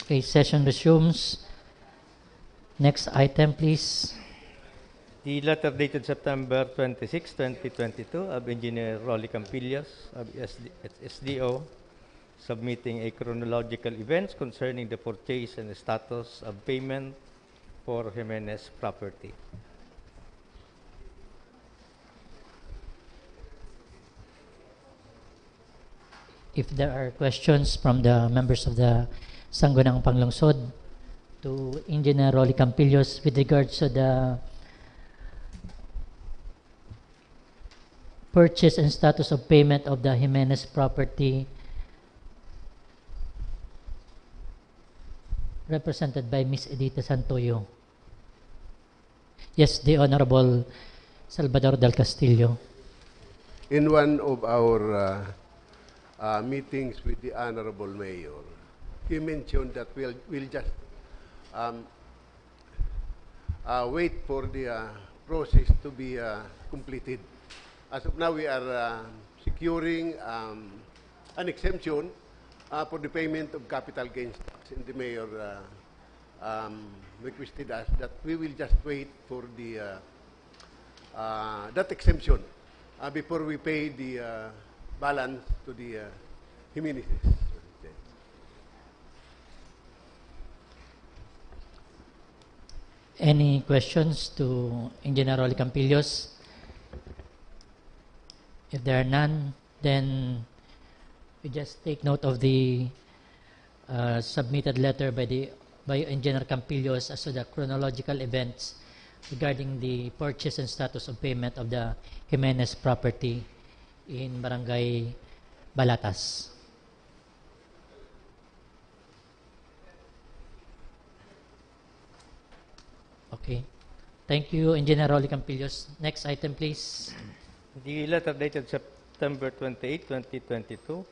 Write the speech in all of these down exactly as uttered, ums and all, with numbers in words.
Okay, session resumes. Next item, please. The letter dated September twenty-six, twenty twenty-two, of Engineer Rolly Campillos of S D, S D O, submitting a chronological events concerning the purchase and status of payment for Jimenez property. If there are questions from the members of the Sangguniang Panglungsod to Engineer Rolly Campillos with regards to the purchase and status of payment of the Jimenez property, represented by Miss Edita Santoyo. Yes, the Honorable Salvador Del Castillo. In one of our uh, uh, meetings with the Honorable Mayor, he mentioned that we'll, we'll just um, uh, wait for the uh, process to be uh, completed. As of now, we are uh, securing um, an exemption uh, for the payment of capital gains tax, and the mayor uh, um, requested us that we will just wait for the uh, uh, that exemption uh, before we pay the uh, balance to the uh, Jimenezes. Any questions to Engineer Rolly Campillos? If there are none, then we just take note of the uh, submitted letter by the by Engineer Campillos as to the chronological events regarding the purchase and status of payment of the Jimenez property in Barangay Balatas. Okay. Thank you, Engineer Rolly Campillos. Next item, please. The letter dated September twenty-eight, twenty twenty-two,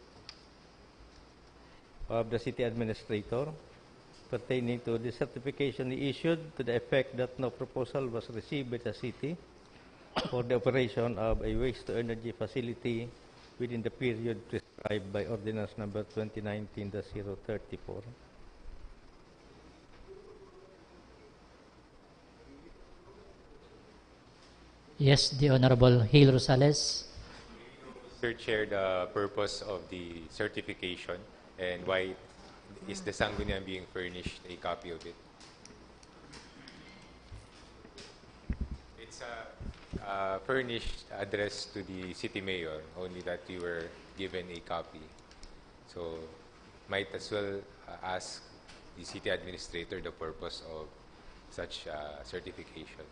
of the city administrator pertaining to the certification he issued to the effect that no proposal was received by the city for the operation of a waste-to-energy facility within the period prescribed by Ordinance Number twenty nineteen dash zero thirty-four. Yes, the Honorable Hale Rosales. Mister Chair, the purpose of the certification and why is the Sangguniang being furnished a copy of it? It's a uh, furnished address to the city mayor, only that we were given a copy. So, might as well uh, ask the city administrator the purpose of such uh, certification.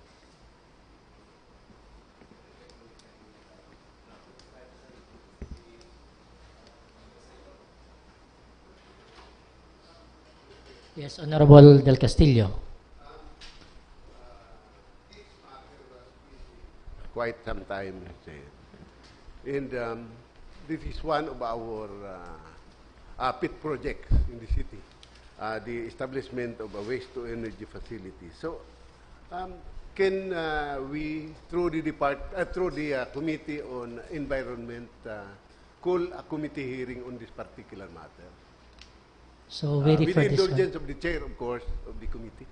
Yes, Honorable Del Castillo. Quite some time, sir. And um, this is one of our uh, uh, pet projects in the city, uh, the establishment of a waste-to-energy facility. So, um, can uh, we, through the depart, uh, through the uh, Committee on Environment, uh, call a committee hearing on this particular matter? So we Uh, with refer the this one. indulgence of the chair, of course, of the committee.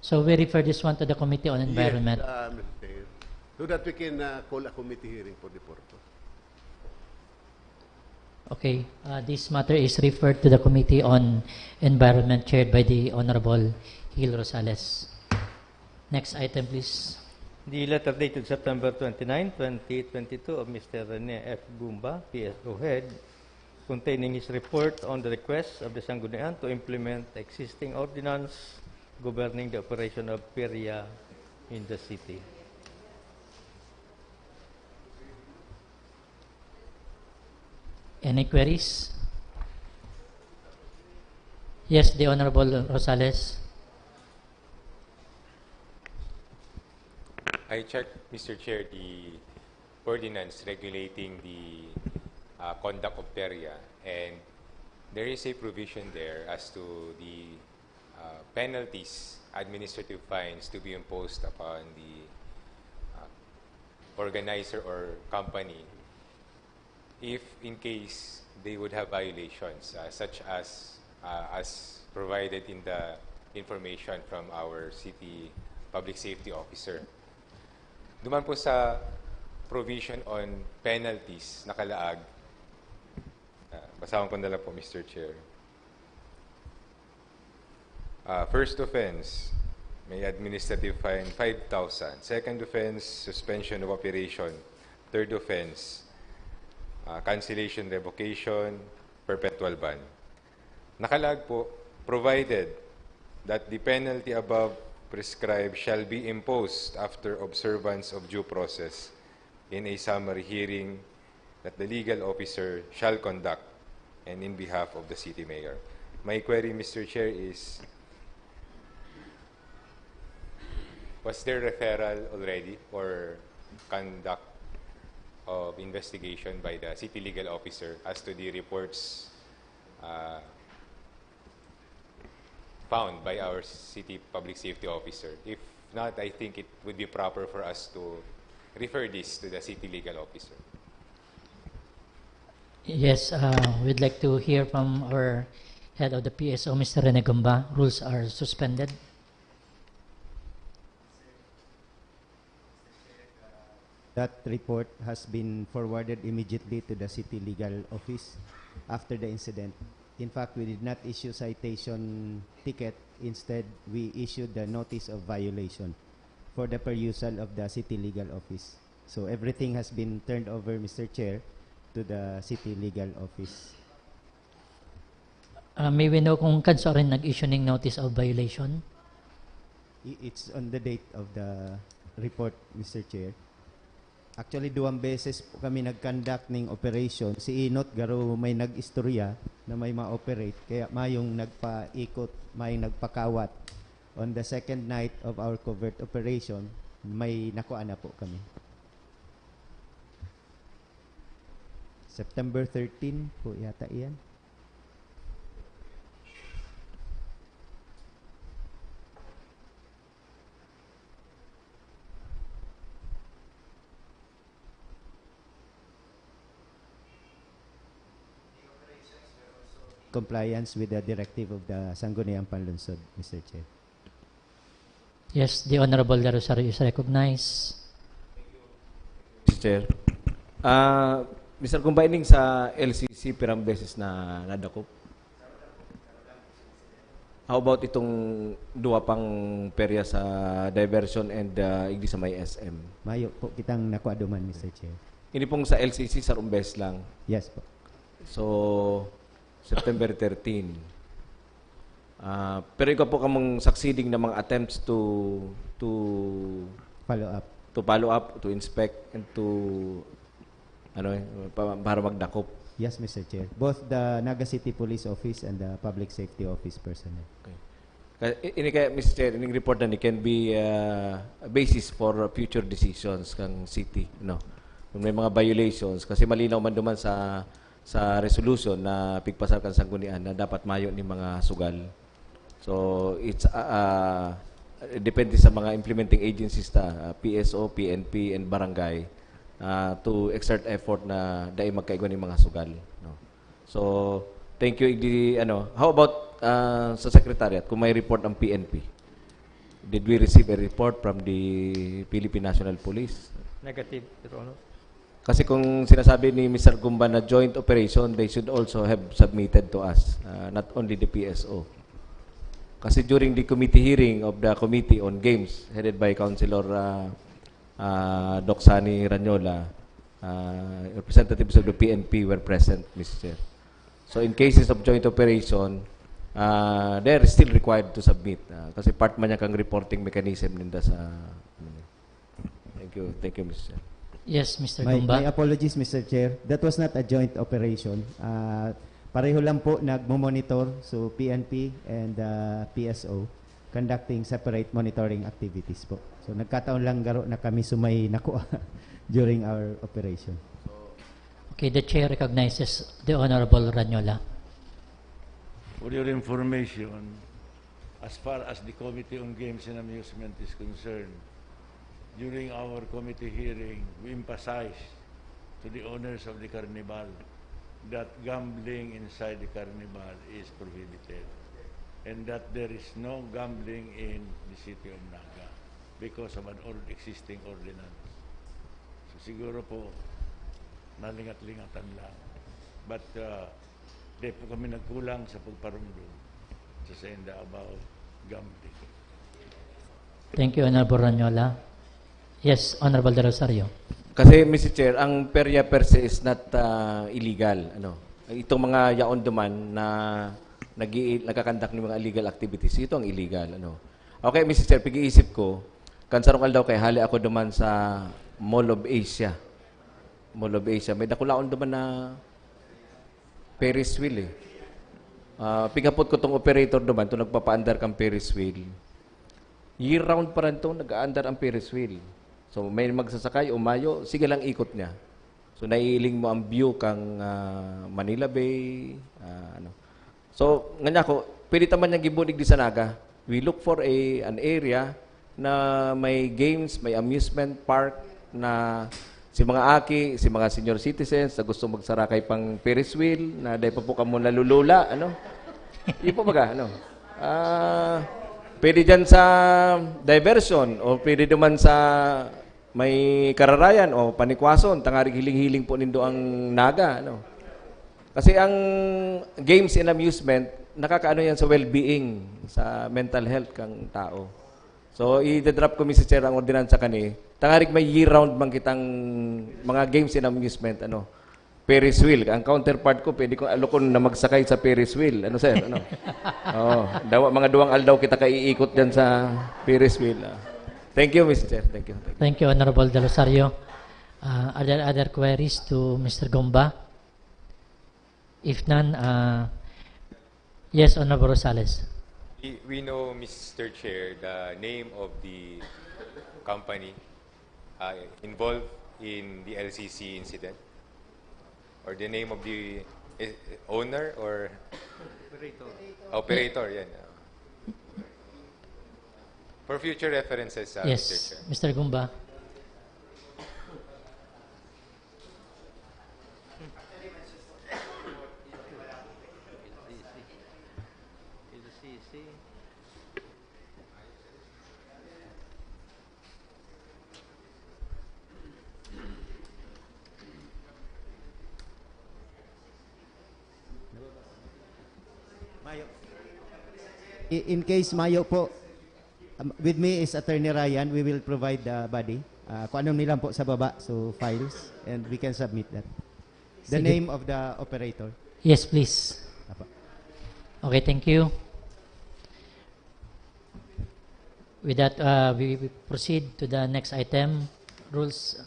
So we refer this one to the Committee on Environment. Yes, uh, Mister Chair. So that we can uh, call a committee hearing for the purpose. Okay. Uh, this matter is referred to the Committee on Environment chaired by the Honorable Hale Rosales. Next item, please. The letter dated September twenty-nine, twenty twenty-two, of Mister Rene F. Gumba, P S O head, containing his report on the request of the Sanggunian to implement existing ordinance governing the operation of PERIA in the city. Any queries? Yes, the Honorable Rosales. I checked, Mister Chair, the ordinance regulating the uh, conduct of PERIA, and there is a provision there as to the uh, penalties, administrative fines to be imposed upon the uh, organizer or company if in case they would have violations uh, such as uh, as provided in the information from our city public safety officer. Duman po sa provision on penalties na kalaag, uh, basahon ko na lang po, Mister Chair. Uh, first offense, may administrative fine, five thousand. Second offense, suspension of operation. Third offense, uh, cancellation, revocation, perpetual ban. Nakalag po, provided that the penalty above prescribed shall be imposed after observance of due process in a summary hearing that the legal officer shall conduct and in behalf of the city mayor. My query, Mister Chair, is, was there referral already or conduct of investigation by the city legal officer as to the reports, uh, found by our city public safety officer? If not, I think it would be proper for us to refer this to the city legal officer. Yes, uh, we'd like to hear from our head of the P S O, Mister Rene Gumba. Rules are suspended. That report has been forwarded immediately to the city legal office after the incident. In fact, we did not issue citation ticket. Instead, we issued the notice of violation for the perusal of the city legal office. So everything has been turned over, Mister Chair, to the city legal office. Uh, may we know kung kanso rin nag-issue ning notice of violation? I- It's on the date of the report, Mister Chair. Actually, duwang beses po kami nag-conduct ning operation. Si Inot, garo may nag-istorya na may ma-operate. Kaya mayong nagpaikot, may nagpakawat. On the second night of our covert operation, may nakuha na po kami. September thirteen po yata iyan. Compliance with the directive of the Sangguniang Panlungsod, Mister Chair. Yes, the Honorable Darosario is recognized. Mister Chair. Ah, Mister Gumba, ining sa L C C, pirang beses na nadakop? How about itong duwa pang perya sa diversion and, ah, igdi sa may S M? Mayo po kitang nakuha duman, Mister Chair. Ini pong sa L C C, sarong beses lang. Yes po. So, September thirteen. Ah, pero ikaw po kamong succeeding na mga attempts to to Follow up. to follow up, to inspect, and to ano eh, pa- para magdakop. Yes, Mister Chair. Both the Naga City Police Office and the Public Safety Office personnel. Ka- i- Ini kaya, Mister Chair, ining report na ni can be uh, a basis for future decisions kang city, no? Kung may mga violations, kasi malinaw man duman sa sa resolution na pigpasar kan sanggunian na dapat mayo ni mga sugal. So it's uh, uh, depende sa mga implementing agencies ta, uh, P S O, P N P, and barangay uh, to exert effort na dai magkaigwa ni mga sugal, no? So thank you, igdi, ano, how about uh, sa secretariat kung may report ang P N P? Did we receive a report from the Philippine National Police? Negative, Your Honor. Kasi kung sinasabi ni Mister Gumba na joint operation, they should also have submitted to us, uh, not only the P S O. Kasi during the committee hearing of the Committee on Games, headed by Councilor uh, uh, Doc Sunny Ranyola, uh, representatives of the P N P were present, Mister Chair. So in cases of joint operation, uh, they're still required to submit. Uh, kasi part man yan kang reporting mechanism ninda sa... Thank you, thank you, Mister Chair. Yes, Mister My, Gumba. my apologies, Mister Chair. That was not a joint operation. Ah, pareho lang po nagmo-monitor, so P N P and ah, P S O, conducting separate monitoring activities po. So nagkataon lang garo na kami sumay nakuha during our operation. Okay, the chair recognizes the Honorable Ranyola. For your information, as far as the Committee on Games and Amusement is concerned, during our committee hearing, we emphasized to the owners of the carnival that gambling inside the carnival is prohibited and that there is no gambling in the city of Naga because of an old existing ordinance. So siguro po, nalingat-lingatan lang. But uh, di po kami nagkulang sa pagparumdum sa senda about gambling. Thank you, Honorable Ranyola. Yes, Honorable De Rosario. Kasi, Mister Chair, ang perya per se is not uh, illegal. Ano? Itong mga yaon duman na nag nagkakandak ng mga illegal activities, ito ang illegal. Ano? Okay, Mister Chair, pag-iisip ko, kansarong aldaw kay hali ako duman sa Mall of Asia. Mall of Asia. May dakulaon duman na Ferris wheel eh. Uh, pigapot ko tong operator duman, itong nagpapaandar kang Ferris wheel. Year-round pa rin itong nag-aandar ang Ferris wheel. So may magsasakay o mayo, sige lang ikot niya. So naiiling mo ang view kang uh, Manila Bay, uh, ano. So, nga niya ako, pwede taman niyang gibulig di sa Naga. We look for a, an area na may games, may amusement park na si mga aki, si mga senior citizens na gusto magsarakay pang Ferris wheel, na dahil pa po kamo nalulula, ano? Di po baga, ano? Ah, pwede dyan sa diversion o pwede naman sa may kararayan o panikwason, tangarig hiling-hiling po nindo ang Naga, ano? Kasi ang games and amusement, nakakaano yan sa well-being, sa mental health kang tao. So, i-drop ko, Mister Chair, ang ordinansa kani. Tangarig may year-round man kitang mga games and amusement, ano, Ferris wheel. Ang counterpart ko, pwede kong alokon na magsakay sa Ferris wheel. Ano, sir? Ano? Oo. Dawa, mga duwang aldaw kita kaiikot dyan sa Ferris wheel. Ah. Thank you, Mister Chair. Thank you. Thank you. Thank you, Honorable De Rosario. Uh, are there other queries to Mister Gomba? If none, uh, yes, Honorable Rosales. We, we know, Mister Chair, the name of the company uh, involved in the L C C incident, or the name of the eh, owner or operator. Operator, yan. Uh, for future references, uh, Yes, Mister Chair. Mister Gumba. Mayo. I- In case mayo po, um, with me is Attorney Ryan. We will provide the body. Uh, kung anong nilang po sa baba, so files, and we can submit that. The Sige. Name of the operator. Yes, please. Apa. Okay, thank you. With that, uh, we, we proceed to the next item. Rules.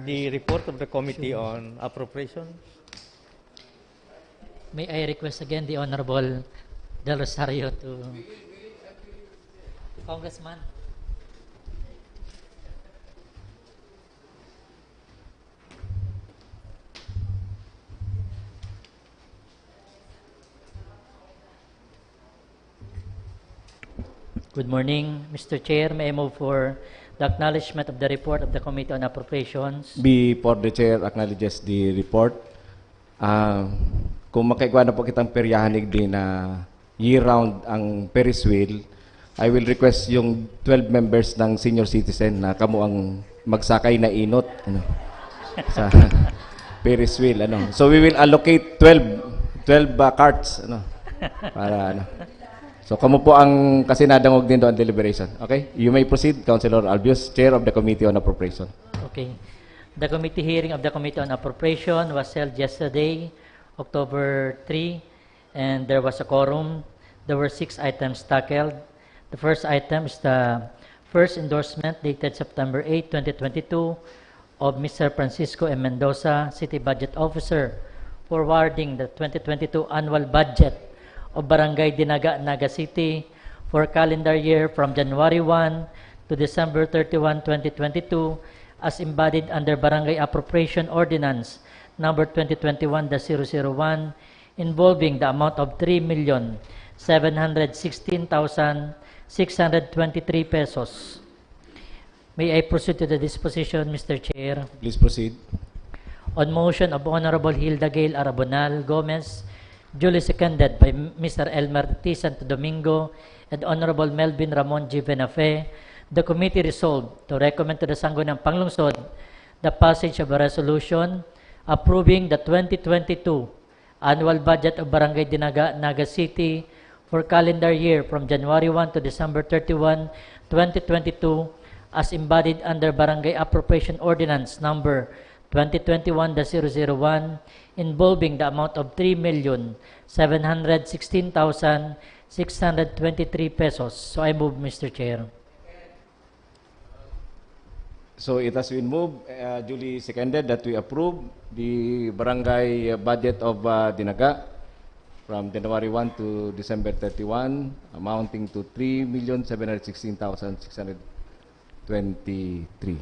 The report of the Committee on Appropriations. May I request again the Honorable Del Rosario to Congressman. Good morning, Mister Chair. May I move for the acknowledgement of the report of the Committee on Appropriations? Before the Chair acknowledges the report, ah, kung makaigwa na po kitang peryahan igdi na year-round ang Ferris wheel, I will request yung twelve members ng senior citizen na kamo ang magsakay na inot, ano, sa Ferris wheel, ano. So we will allocate twelve, twelve uh, carts, ano, para ano. So kamo po ang kasi nadangog din doon deliberation. Okay? You may proceed, Councilor Albius, Chair of the Committee on Appropriation. Okay. The committee hearing of the Committee on Appropriation was held yesterday, October three, and there was a quorum. There were six items tackled. The first item is the first endorsement dated September eight, twenty twenty-two, of Mister Francisco M. Mendoza, City Budget Officer, forwarding the twenty twenty-two annual budget of Barangay Dinaga, Naga City for calendar year from January one to December thirty-one, twenty twenty-two, as embodied under Barangay Appropriation Ordinance number twenty twenty-one dash zero zero one, involving the amount of three million seven hundred sixteen thousand six hundred twenty-three pesos. May I proceed to the disposition, Mister Chair? Please proceed. On motion of Honorable Hilda Gail Arabonal Gomez, duly seconded by Mister Elmer T. Santo Domingo and Honorable Melvin Ramon G. Venafe, the committee resolved to recommend to the Sangguniang Panglungsod the passage of a resolution approving the twenty twenty-two annual budget of Barangay Dinaga, Naga City for calendar year from January one to December thirty-one, twenty twenty-two, as embodied under Barangay Appropriation Ordinance Number twenty twenty-one dash zero zero one, involving the amount of three million seven hundred sixteen thousand six hundred twenty-three pesos. So I move, Mister Chair. So it has been moved, uh, duly seconded, that we approve the barangay, uh, budget of, uh, Dinaga from January one to December thirty-one, amounting to three million seven hundred sixteen thousand six hundred twenty-three.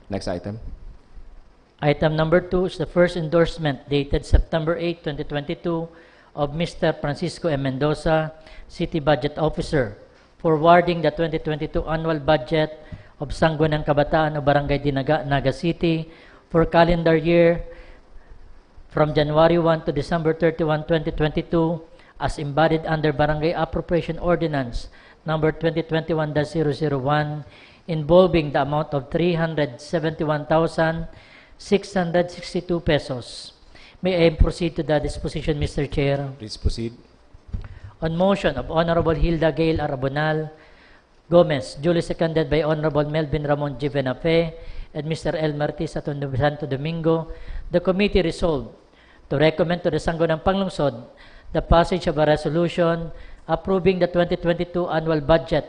Next item. Item number two is the first endorsement dated September eight, twenty twenty-two, of Mister Francisco M. Mendoza, City Budget Officer, forwarding the twenty twenty-two annual budget of Sangguniang Kabataan o Barangay Dinaga, Naga City for calendar year from January one to December thirty-one, twenty twenty-two, as embodied under Barangay Appropriation Ordinance Number twenty twenty-one dash zero zero one, involving the amount of three hundred seventy-one thousand six hundred sixty-two pesos. May I proceed to the disposition, Mister Chair? Please proceed. On motion of Honorable Hilda Gail Arabonal Gomez, duly seconded by Honorable Melvin Ramon G. Venafe and Mister Elmer T. Santo Domingo, the committee resolved to recommend to the Sangguniang Panglungsod the passage of a resolution approving the twenty twenty-two annual budget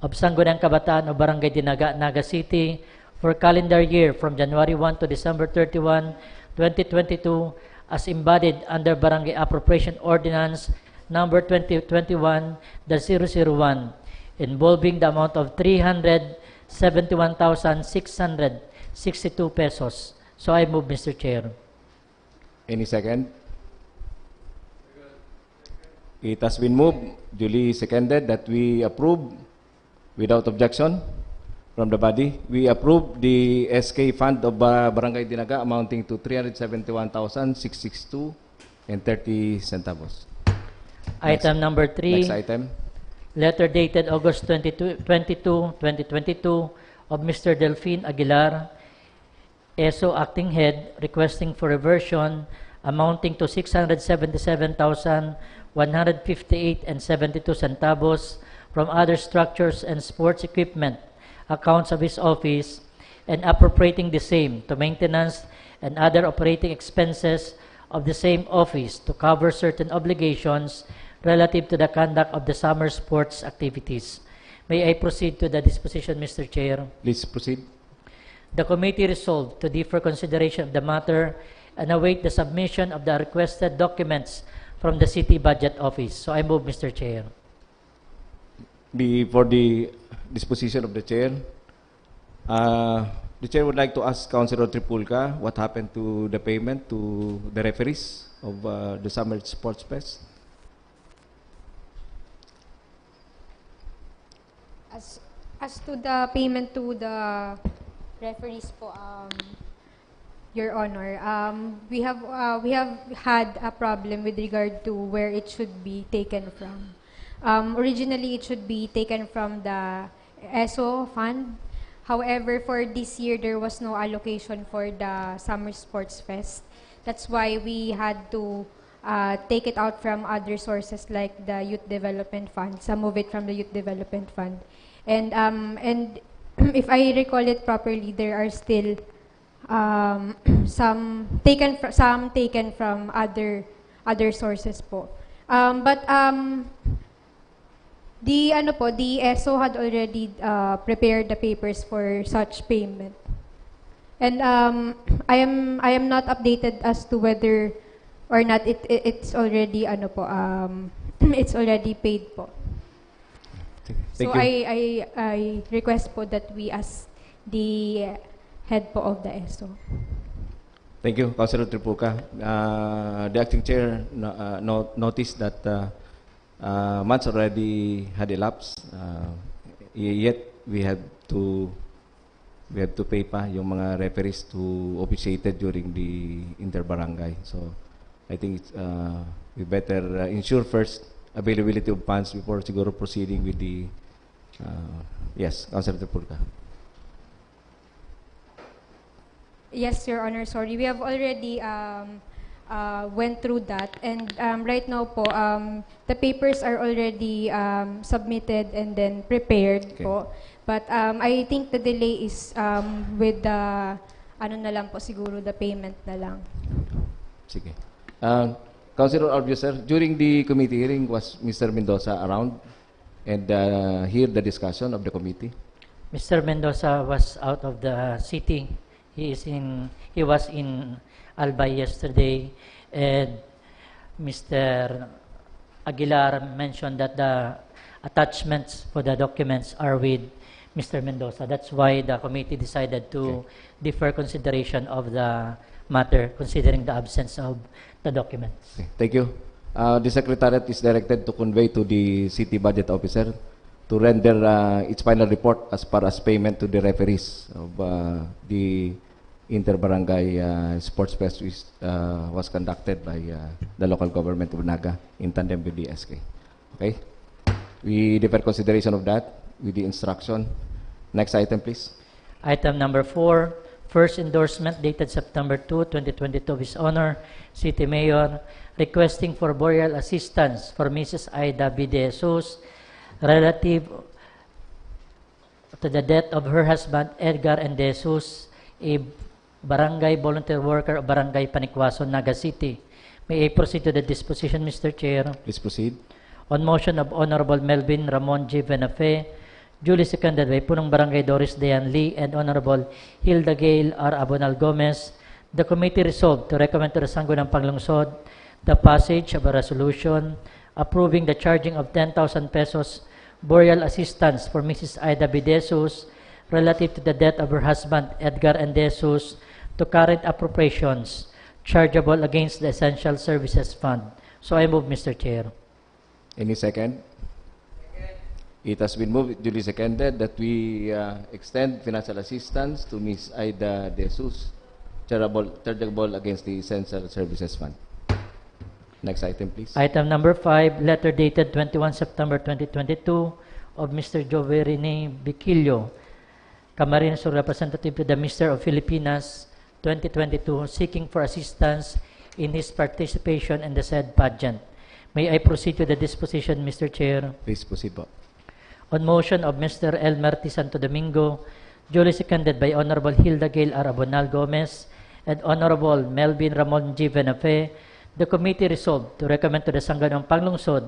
of Sangguniang Kabataan o Barangay Dinaga, Naga City for calendar year from January one to December thirty-one, twenty twenty-two, as embodied under Barangay Appropriation Ordinance Number twenty twenty-one dash zero zero one, involving the amount of three hundred seventy-one thousand six hundred sixty-two pesos. So I move, Mister Chair. Any second? It has been moved, duly seconded, that we approve without objection from the body. We approve the S K fund of, uh, Barangay Dinaga amounting to three hundred seventy-one thousand six sixty-two and thirty centavos. Item number three. Next item. Letter dated August twenty-two, twenty-two, twenty twenty-two, of Mister Delfin Aguilar, ESO acting head, requesting for reversion amounting to six hundred seventy-seven thousand one hundred fifty-eight and seventy-two centavos from other structures and sports equipment accounts of his office and appropriating the same to maintenance and other operating expenses of the same office to cover certain obligations relative to the conduct of the summer sports activities. May I proceed to the disposition, Mister Chair? Please proceed. The committee resolved to defer consideration of the matter and await the submission of the requested documents from the City Budget Office. So I move, Mister Chair. Before the disposition of the chair, uh, the chair would like to ask Councilor Tripulca what happened to the payment to the referees of, uh, the Summer Sports Fest. As, as to the payment to the referees po, um, Your Honor, um, we have, uh, we have had a problem with regard to where it should be taken from. Um, originally, it should be taken from the ESO fund. However, for this year, there was no allocation for the Summer Sports Fest. That's why we had to, uh, take it out from other sources like the Youth Development Fund. Some of it from the Youth Development Fund. And, um, and if I recall it properly, there are still, um, some taken fr-, some taken from other, other sources po. Um, but, um, the, ano po, the ESO had already, uh, prepared the papers for such payment. And, um, I am, I am not updated as to whether or not it, it, it's already, ano po, um, it's already paid po. Thank So you. I, I, I request po that we ask the head po of the ESO. Thank you, Councilor Tripulca. Uh, the acting chair no-, uh, no-, noticed that, uh, uh, months already had elapsed. Uh, y-, yet we have to We have to pay pa yung mga referees who officiated during the inter-barangay. So, I think it's, uh, we better, uh, ensure first availability of funds before siguro proceeding with the, uh, yes, Councilor Tripulca. Yes, Your Honor, sorry. We have already um, uh, went through that, and um, right now po, um, the papers are already um, submitted and then prepared Okay. po. But um, I think the delay is um, with the, ano na lang po siguro, the payment na lang. Sige. Uh, Councilor Alvio, sir, during the committee hearing, was Mister Mendoza around and uh, hear the discussion of the committee? Mister Mendoza was out of the city. He is in he was in Albay yesterday, and Mister Aguilar mentioned that the attachments for the documents are with Mister Mendoza. That's why the committee decided to Okay. defer consideration of the matter considering the absence of the documents. Okay, thank you. Uh, the Secretariat is directed to convey to the City Budget Officer to render uh, its final report as far as payment to the referees of uh, the inter-barangay uh, sports fest which uh, was conducted by uh, the local government of Naga in tandem with the S K. Okay? We defer consideration of that with the instruction. Next item, please. Item number four, first endorsement dated September two, twenty twenty-two, of His Honor, City Mayor, requesting for burial assistance for Missus Aida B. De Jesus, relative to the death of her husband, Edgar and De Jesus, a barangay volunteer worker of Barangay Panikwason, Naga City. May I proceed to the disposition, Mister Chair? Please proceed. On motion of Honorable Melvin Ramon G. Venafe, duly seconded by Punong Barangay Doris Dayan Lee and Honorable Hilda Gail R. Abonal Gomez, the committee resolved to recommend to the Sangguniang Panglungsod the passage of a resolution approving the charging of ten thousand pesos burial assistance for Missus Aida B. De Jesus relative to the death of her husband, Edgar and De Jesus, to current appropriations chargeable against the Essential Services Fund. So I move, Mister Chair. Any second? It has been moved, duly seconded, that we uh, extend financial assistance to Miss Aida De Jesus, chargeable, chargeable against the Essential Services Fund. Next item, please. Item number five, letter dated twenty-one September twenty twenty-two of Mister Jove Rene Biquillo, Camarines Sur, representative to the Mister of Filipinas twenty twenty-two, seeking for assistance in his participation in the said pageant. May I proceed to the disposition, Mister Chair? Please proceed po. On motion of Mister Elmer T. Santo Domingo, duly seconded by Honorable Hilda Gail R. Abonal Gomez and Honorable Melvin Ramon G. Venafe, the committee resolved to recommend to the Sangguniang Panglungsod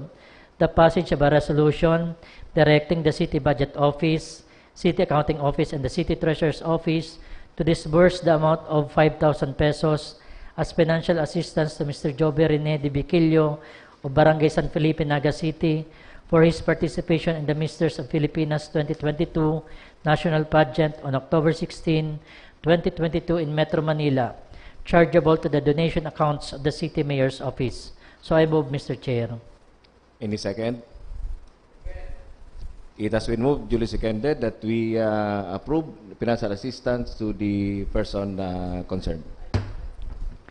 the passage of a resolution directing the City Budget Office, City Accounting Office, and the City Treasurer's Office to disburse the amount of five thousand pesos as financial assistance to Mister Jove Rene de Biquillo of Barangay San Felipe, Naga City, for his participation in the Misters of Filipinas twenty twenty-two National Pageant on October sixteen, twenty twenty-two in Metro Manila, chargeable to the donation accounts of the City Mayor's Office. So I move, Mister Chair. Any second? It has been moved, duly seconded, that we uh, approve financial assistance to the person uh, concerned.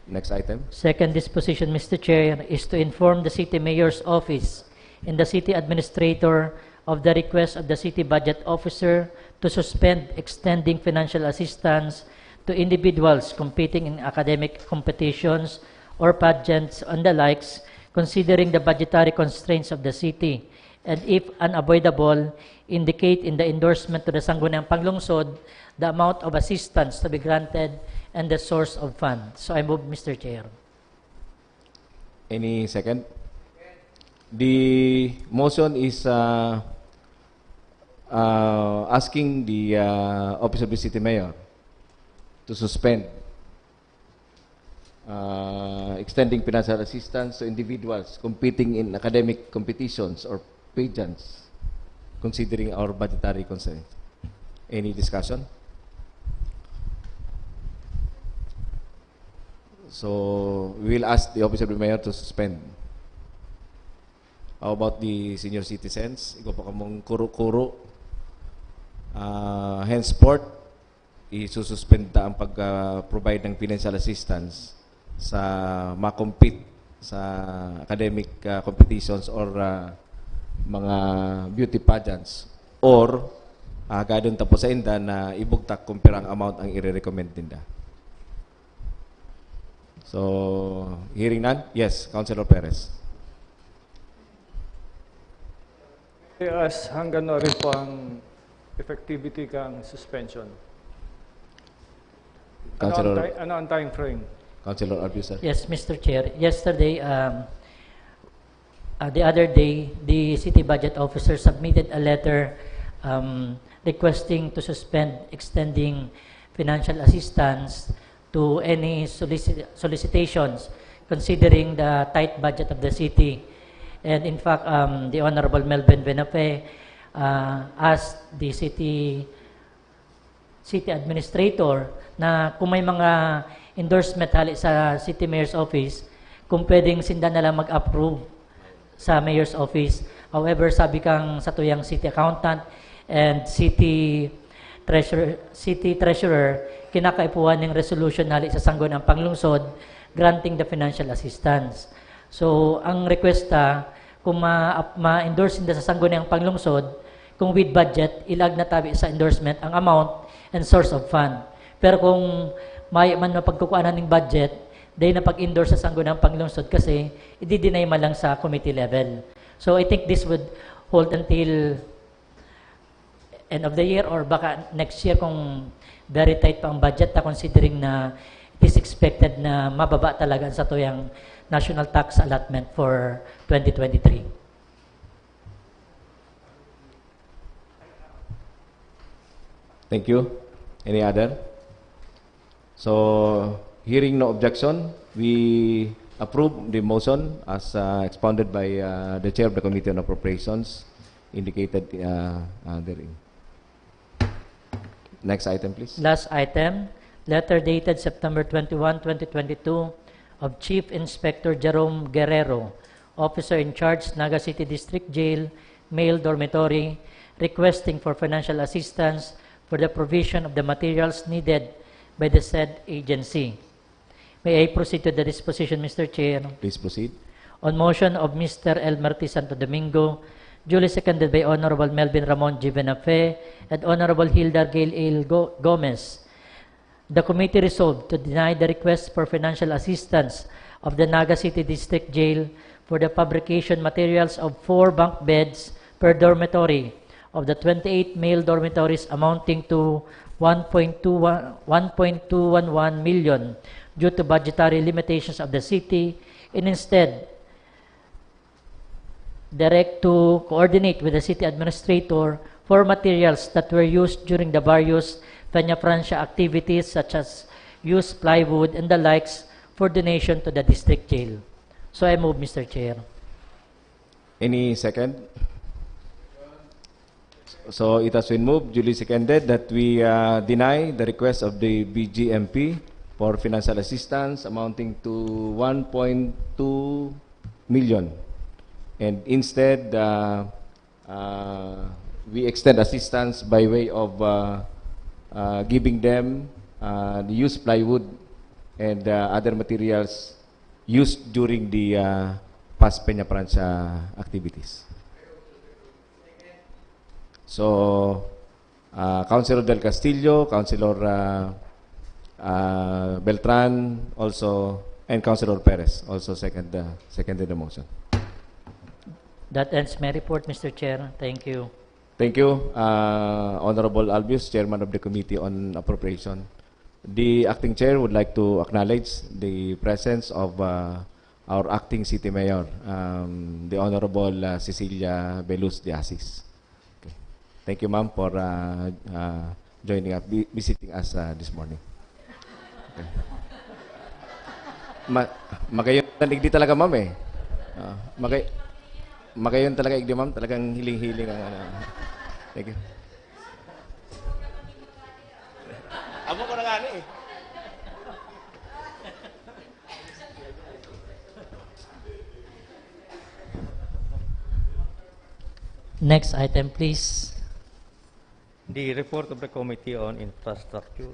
Next item. Second disposition, Mister Chair, is to inform the City Mayor's Office and the City Administrator of the request of the City Budget Officer to suspend extending financial assistance to individuals competing in academic competitions or pageants and the likes, considering the budgetary constraints of the city, and if unavoidable, indicate in the endorsement to the Sangguniang Panglungsod the amount of assistance to be granted and the source of fund. So I move, Mister Chair. Any second? The motion is uh, uh, asking the uh, Office of the City Mayor to suspend uh, extending financial assistance to individuals competing in academic competitions or pageants, considering our budgetary constraints. Any discussion? So, we will ask the Office of the Mayor to suspend. How about the senior citizens? Igwa pa kamong kuro-kuro. Ah, henceforth, isususpend ta ang pag-, ah, provide ng financial assistance sa ma-compete sa academic, ah, competitions or, ah, mga beauty pageants, or, ah, gadon tapos sa inda na ibugtak kung pirang amount ang ire-recommend ninda. So, hearing none? Yes, Councilor Perez. As hanggang ano rin po ang effectivity kang suspension? Ano ang, Councilor, ti- ano ang time frame? Councilor Albius, sir. Yes, Mister Chair. Yesterday, um, uh, the other day, the city budget officer submitted a letter, um, requesting to suspend extending financial assistance to any solicitation considering the tight budget of the city. And in fact, um, the Honorable Melvin Venafe, uh, asked the city city administrator na kung may mga endorsement hali sa city mayor's office, kung pwedeng sinda na lang mag-approve sa mayor's office. However, sabi kang satuyang city accountant and city treasurer, city treasurer, kinakaipuhan ning resolution hali sa Sangguniang Panglungsod granting the financial assistance. So, ang request ta, kung ma-, ma-endorse sinda sa Sangguniang Panglungsod, kung with budget, ilag na tabi sa endorsement ang amount and source of fund. Pero kung may man mapagkukuanan ning budget, dai na pag-endorse sa Sangguniang Panglungsod kasi i-deny man lang sa committee level. So I think this would hold until end of the year or baka next year kung very tight pa ang budget ta, considering na it is expected na mababa talaga ang satuyang national tax allotment for twenty twenty-three. Thank you. Any other? So, hearing no objection, we approve the motion as, uh, expounded by, uh, the Chair of the Committee on Appropriations indicated, uh, uh, therein. Next item, please. Last item, letter dated September twenty-one, twenty twenty-two, of Chief Inspector Jerome Guerrero, Officer in Charge, Naga City District Jail, Male Dormitory, requesting for financial assistance for the provision of the materials needed by the said agency. May I proceed to the disposition, Mister Chair? Please proceed. On motion of Mister Elmer T. Santo Domingo, duly seconded by Honorable Melvin Ramon G. Venafe and Honorable Hilda Gail L. Go-, Gomez, the committee resolved to deny the request for financial assistance of the Naga City District Jail for the fabrication materials of four bunk beds per dormitory of the twenty-eight male dormitories amounting to one point two one, one point two one one million due to budgetary limitations of the city, and instead direct to coordinate with the city administrator for materials that were used during the various Peña Francia activities such as used plywood and the likes for donation to the district jail. So I move, Mister Chair. Any second? So it has been moved, duly seconded, that we, uh, deny the request of the B G M P for financial assistance amounting to one point two million. And instead, uh, uh, we extend assistance by way of, uh, uh, giving them, uh, the used plywood and, uh, other materials used during the, uh, past Peña Francia activities. So, uh, Councilor Del Castillo, Councilor, uh, uh, Beltran also, and Councilor Perez also second the, seconded the motion. That ends my report, Mister Chair. Thank you. Thank you, uh, Honorable Albius, Chairman of the Committee on Appropriation. The Acting Chair would like to acknowledge the presence of, uh, our Acting City Mayor, um, the Honorable, uh, Cecilia Belus de Asis. Okay. Thank you, ma'am, for, uh, uh, joining us, vi-, visiting us, uh, this morning. Okay. Ma-, magayon na digdi talaga, ma'am, eh. Ah, magay-, magayon talaga igdi, ma'am. Talagang hiling-hiling ang ano. Thank you. Amo ko na nga ni eh. Next item, please. The report of the Committee on Infrastructure.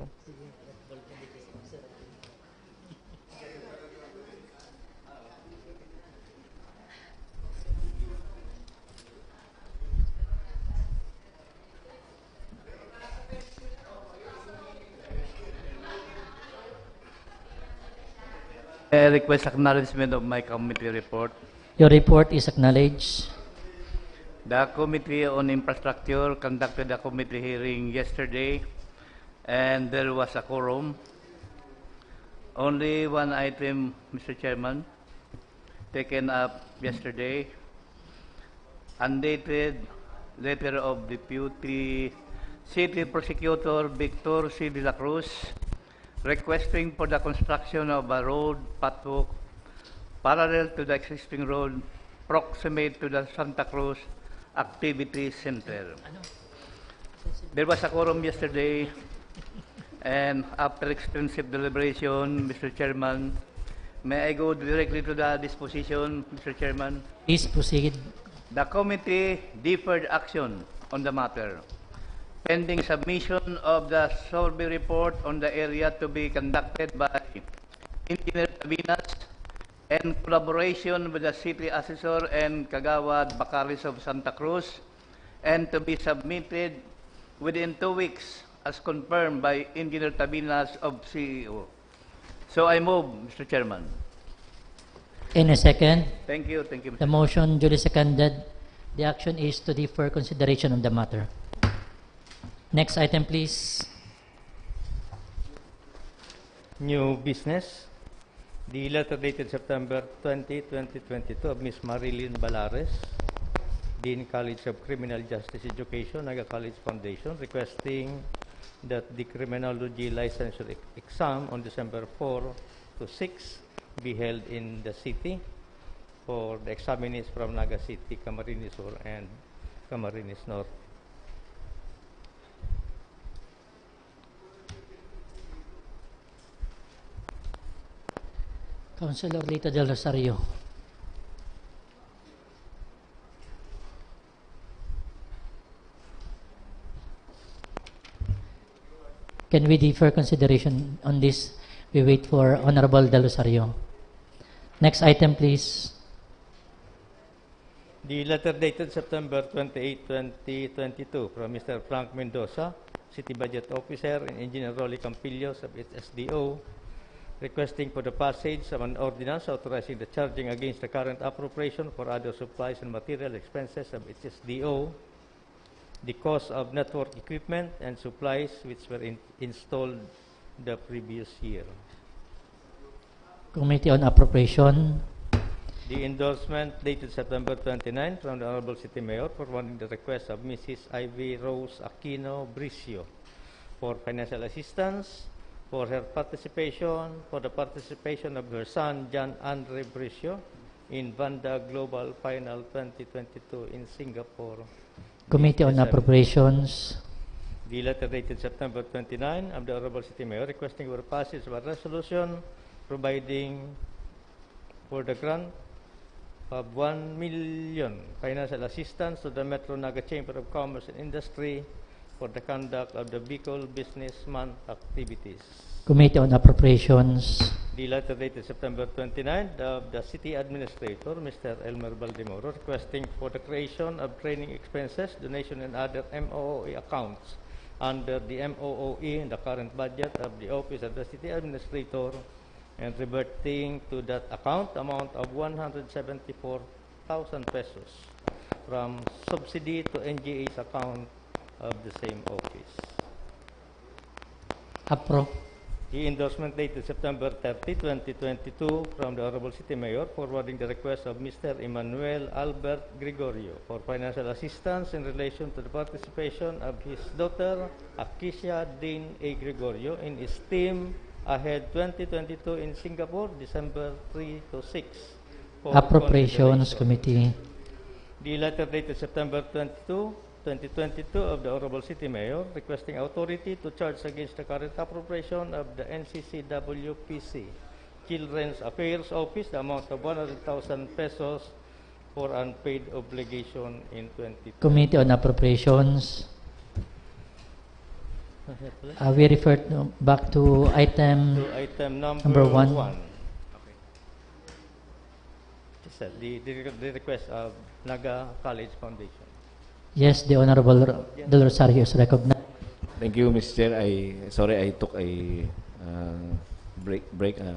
I request acknowledgement of my committee report. Your report is acknowledged. The Committee on Infrastructure conducted a committee hearing yesterday, and there was a quorum. Only one item, Mister Chairman, taken up yesterday, undated letter of Deputy City Prosecutor Victor C. De la Cruz, requesting for the construction of a road pathwalk parallel to the existing road proximate to the Santa Cruz Activity Center. There was a quorum yesterday, and after extensive deliberation, Mister Chairman, may I go directly to the disposition, Mister Chairman? Please proceed. The committee deferred action on the matter, pending submission of the survey report on the area to be conducted by Engineer Tabinas, and collaboration with the city assessor and Kagawad Bakaris of Santa Cruz, and to be submitted within two weeks as confirmed by Engineer Tabinas of C E O. So I move, Mister Chairman. In a second. Thank you, thank you, Mister The motion duly seconded. The action is to defer consideration of the matter. Next item, please. New business. The letter dated September twenty, twenty twenty-two of Miss Marilyn Balares, Dean College of Criminal Justice Education, Naga College Foundation, requesting that the criminology licensure e-, exam on December four to six be held in the city for the examinees from Naga City, Camarines Sur, and Camarines North. Councilor Lito Del Rosario. Can we defer consideration on this? We wait for Honorable Del Rosario. Next item, please. The letter dated September twenty-eight, twenty twenty-two, from Mister Frank Mendoza, City Budget Officer, and Engineer Rolly Campillos of H S D O, requesting for the passage of an ordinance authorizing the charging against the current appropriation for other supplies and material expenses of H S D O, the cost of network equipment and supplies which were in-, installed the previous year. Committee on Appropriation. The endorsement dated September twenty-nine from the Honorable City Mayor forwarding the request of Missus Ivy Rose Aquino Bricio for financial assistance for her participation, for the participation of her son, John Andre Bricio, in Vanda Global Final twenty twenty-two in Singapore. Committee on Appropriations. The letter dated September twenty-nine of the Honorable City Mayor requesting for passage of a resolution providing for the grant of one million financial assistance to the Metro Naga Chamber of Commerce and Industry for the conduct of the Bicol Business Month activities. Committee on Appropriations. The letter dated September twenty-nine of the City Administrator, Mister Elmer Baldemoro, requesting for the creation of training expenses, donation, and other M O O E accounts under the M O O E in the current budget of the Office of the City Administrator, and reverting to that account amount of one hundred seventy-four thousand pesos from subsidy to N G A's account of the same office. Apro. The endorsement dated September thirty, twenty twenty-two, from the Honorable City Mayor forwarding the request of Mister Emmanuel Albert Gregorio for financial assistance in relation to the participation of his daughter, Akisha Dean A. Gregorio, in STEAM Ahead twenty twenty-two in Singapore, December three to six. For Appropriations consideration. Committee. The letter dated September twenty-two, twenty twenty-two of the Honorable City Mayor requesting authority to charge against the current appropriation of the N C C W P C Children's Affairs Office the amount of one hundred thousand pesos for unpaid obligation in twenty twenty. Committee on Appropriations. Uh, we refer to, back to item To item number, Number one. one. Just, uh, the, the, the request of Naga College Foundation. Yes, the Honorable Del Rosario is recognized. Thank you, Mister Chair. I sorry, I took a uh, break. Break. Uh,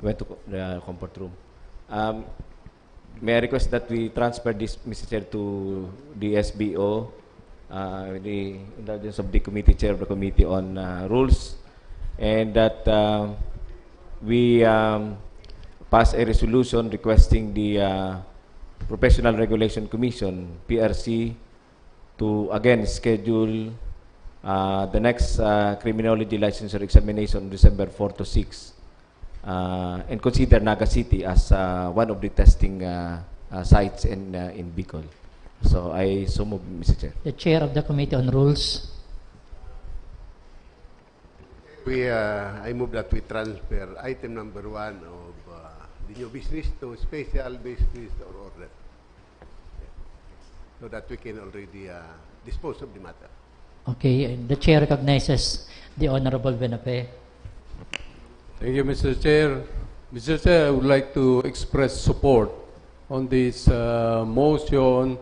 went to co- the comfort room. Um, may I request that we transfer this, Mister Chair, to the S B O, uh, with the indulgence of the committee, chair of the committee on uh, rules, and that uh, we um, pass a resolution requesting the uh, Professional Regulation Commission, P R C, to again schedule uh, the next uh, criminology licensure examination on December four to six, uh, and consider Naga City as uh, one of the testing uh, uh, sites in uh, in Bicol. So I so move, Mister Chair. The chair of the Committee on Rules. We, uh, I move that we transfer item number one of uh, the new business to special business or order, so that we can already uh, dispose of the matter. Okay, the chair recognizes the Honorable Benape. Thank you, Mister Chair. Mister Chair, I would like to express support on this uh, motion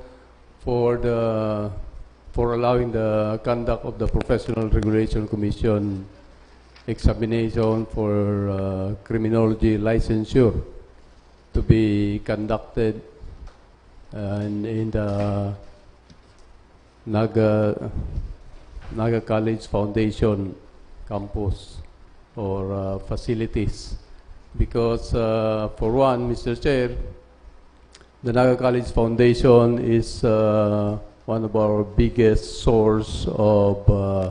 for the for allowing the conduct of the Professional Regulation Commission examination for uh, criminology licensure to be conducted uh, in, in the Naga Naga College Foundation campus or uh, facilities, because uh, for one, Mister Chair, the Naga College Foundation is uh, one of our biggest source of uh,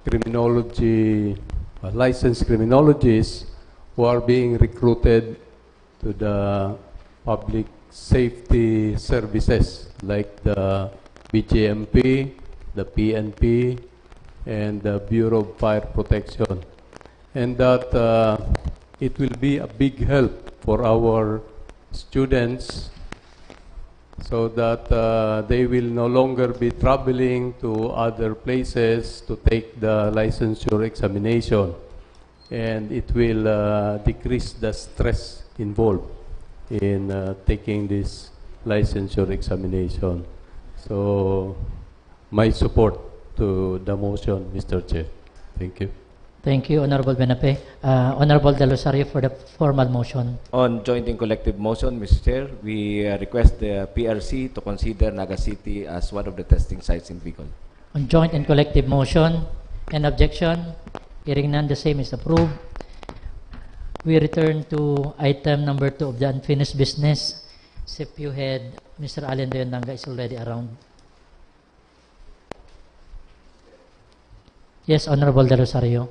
criminology, uh, licensed criminologists who are being recruited to the public safety services like the B J M P, the P N P, and the Bureau of Fire Protection. And that uh, it will be a big help for our students so that uh, they will no longer be traveling to other places to take the licensure examination. And it will uh, decrease the stress involved in uh, taking this licensure examination. So, my support to the motion, Mister Chair. Thank you. Thank you, Honorable Benape. Uh, Honorable Del Rosario for the formal motion. On joint and collective motion, Mister Chair, we uh, request the P R C to consider Naga City as one of the testing sites in Bicol. On joint and collective motion and objection, hearing none, the same is approved. We return to item number two of the unfinished business. Sipyo Head, Mister Allen Reyndanga is already around. Yes, Honorable Del Rosario.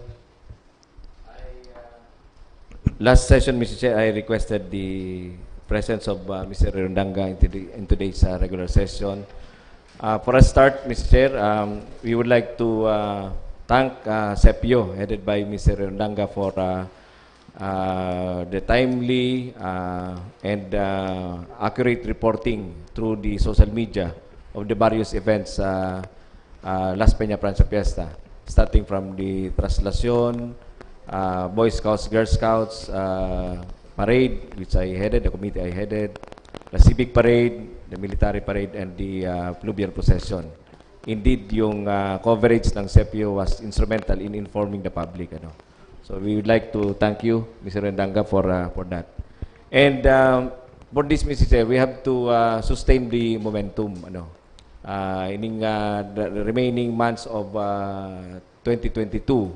Last session, Mister Chair, I requested the presence of uh, Mister Reyndanga in, today, in today's uh, regular session. Uh, for a start, Mister Chair, um, we would like to uh, thank uh, Sepio, headed by Mister Reyndanga, for uh, uh, the timely uh, and uh, accurate reporting through the social media of the various events uh, uh, Las Peña Francia Fiesta, starting from the Traslacion, uh, Boy Scouts, Girl Scouts uh, Parade, which I headed, the committee I headed, the Civic Parade, the Military Parade, and the uh, Fluvial Procession. Indeed, yung uh, coverage ng Sepio was instrumental in informing the public. Ano? So we would like to thank you, Mister Reyndanga, for uh, for that. And um, for this, Mister Chair, we have to uh, sustain the momentum. Ano, uh, ining uh, the remaining months of uh, twenty twenty-two,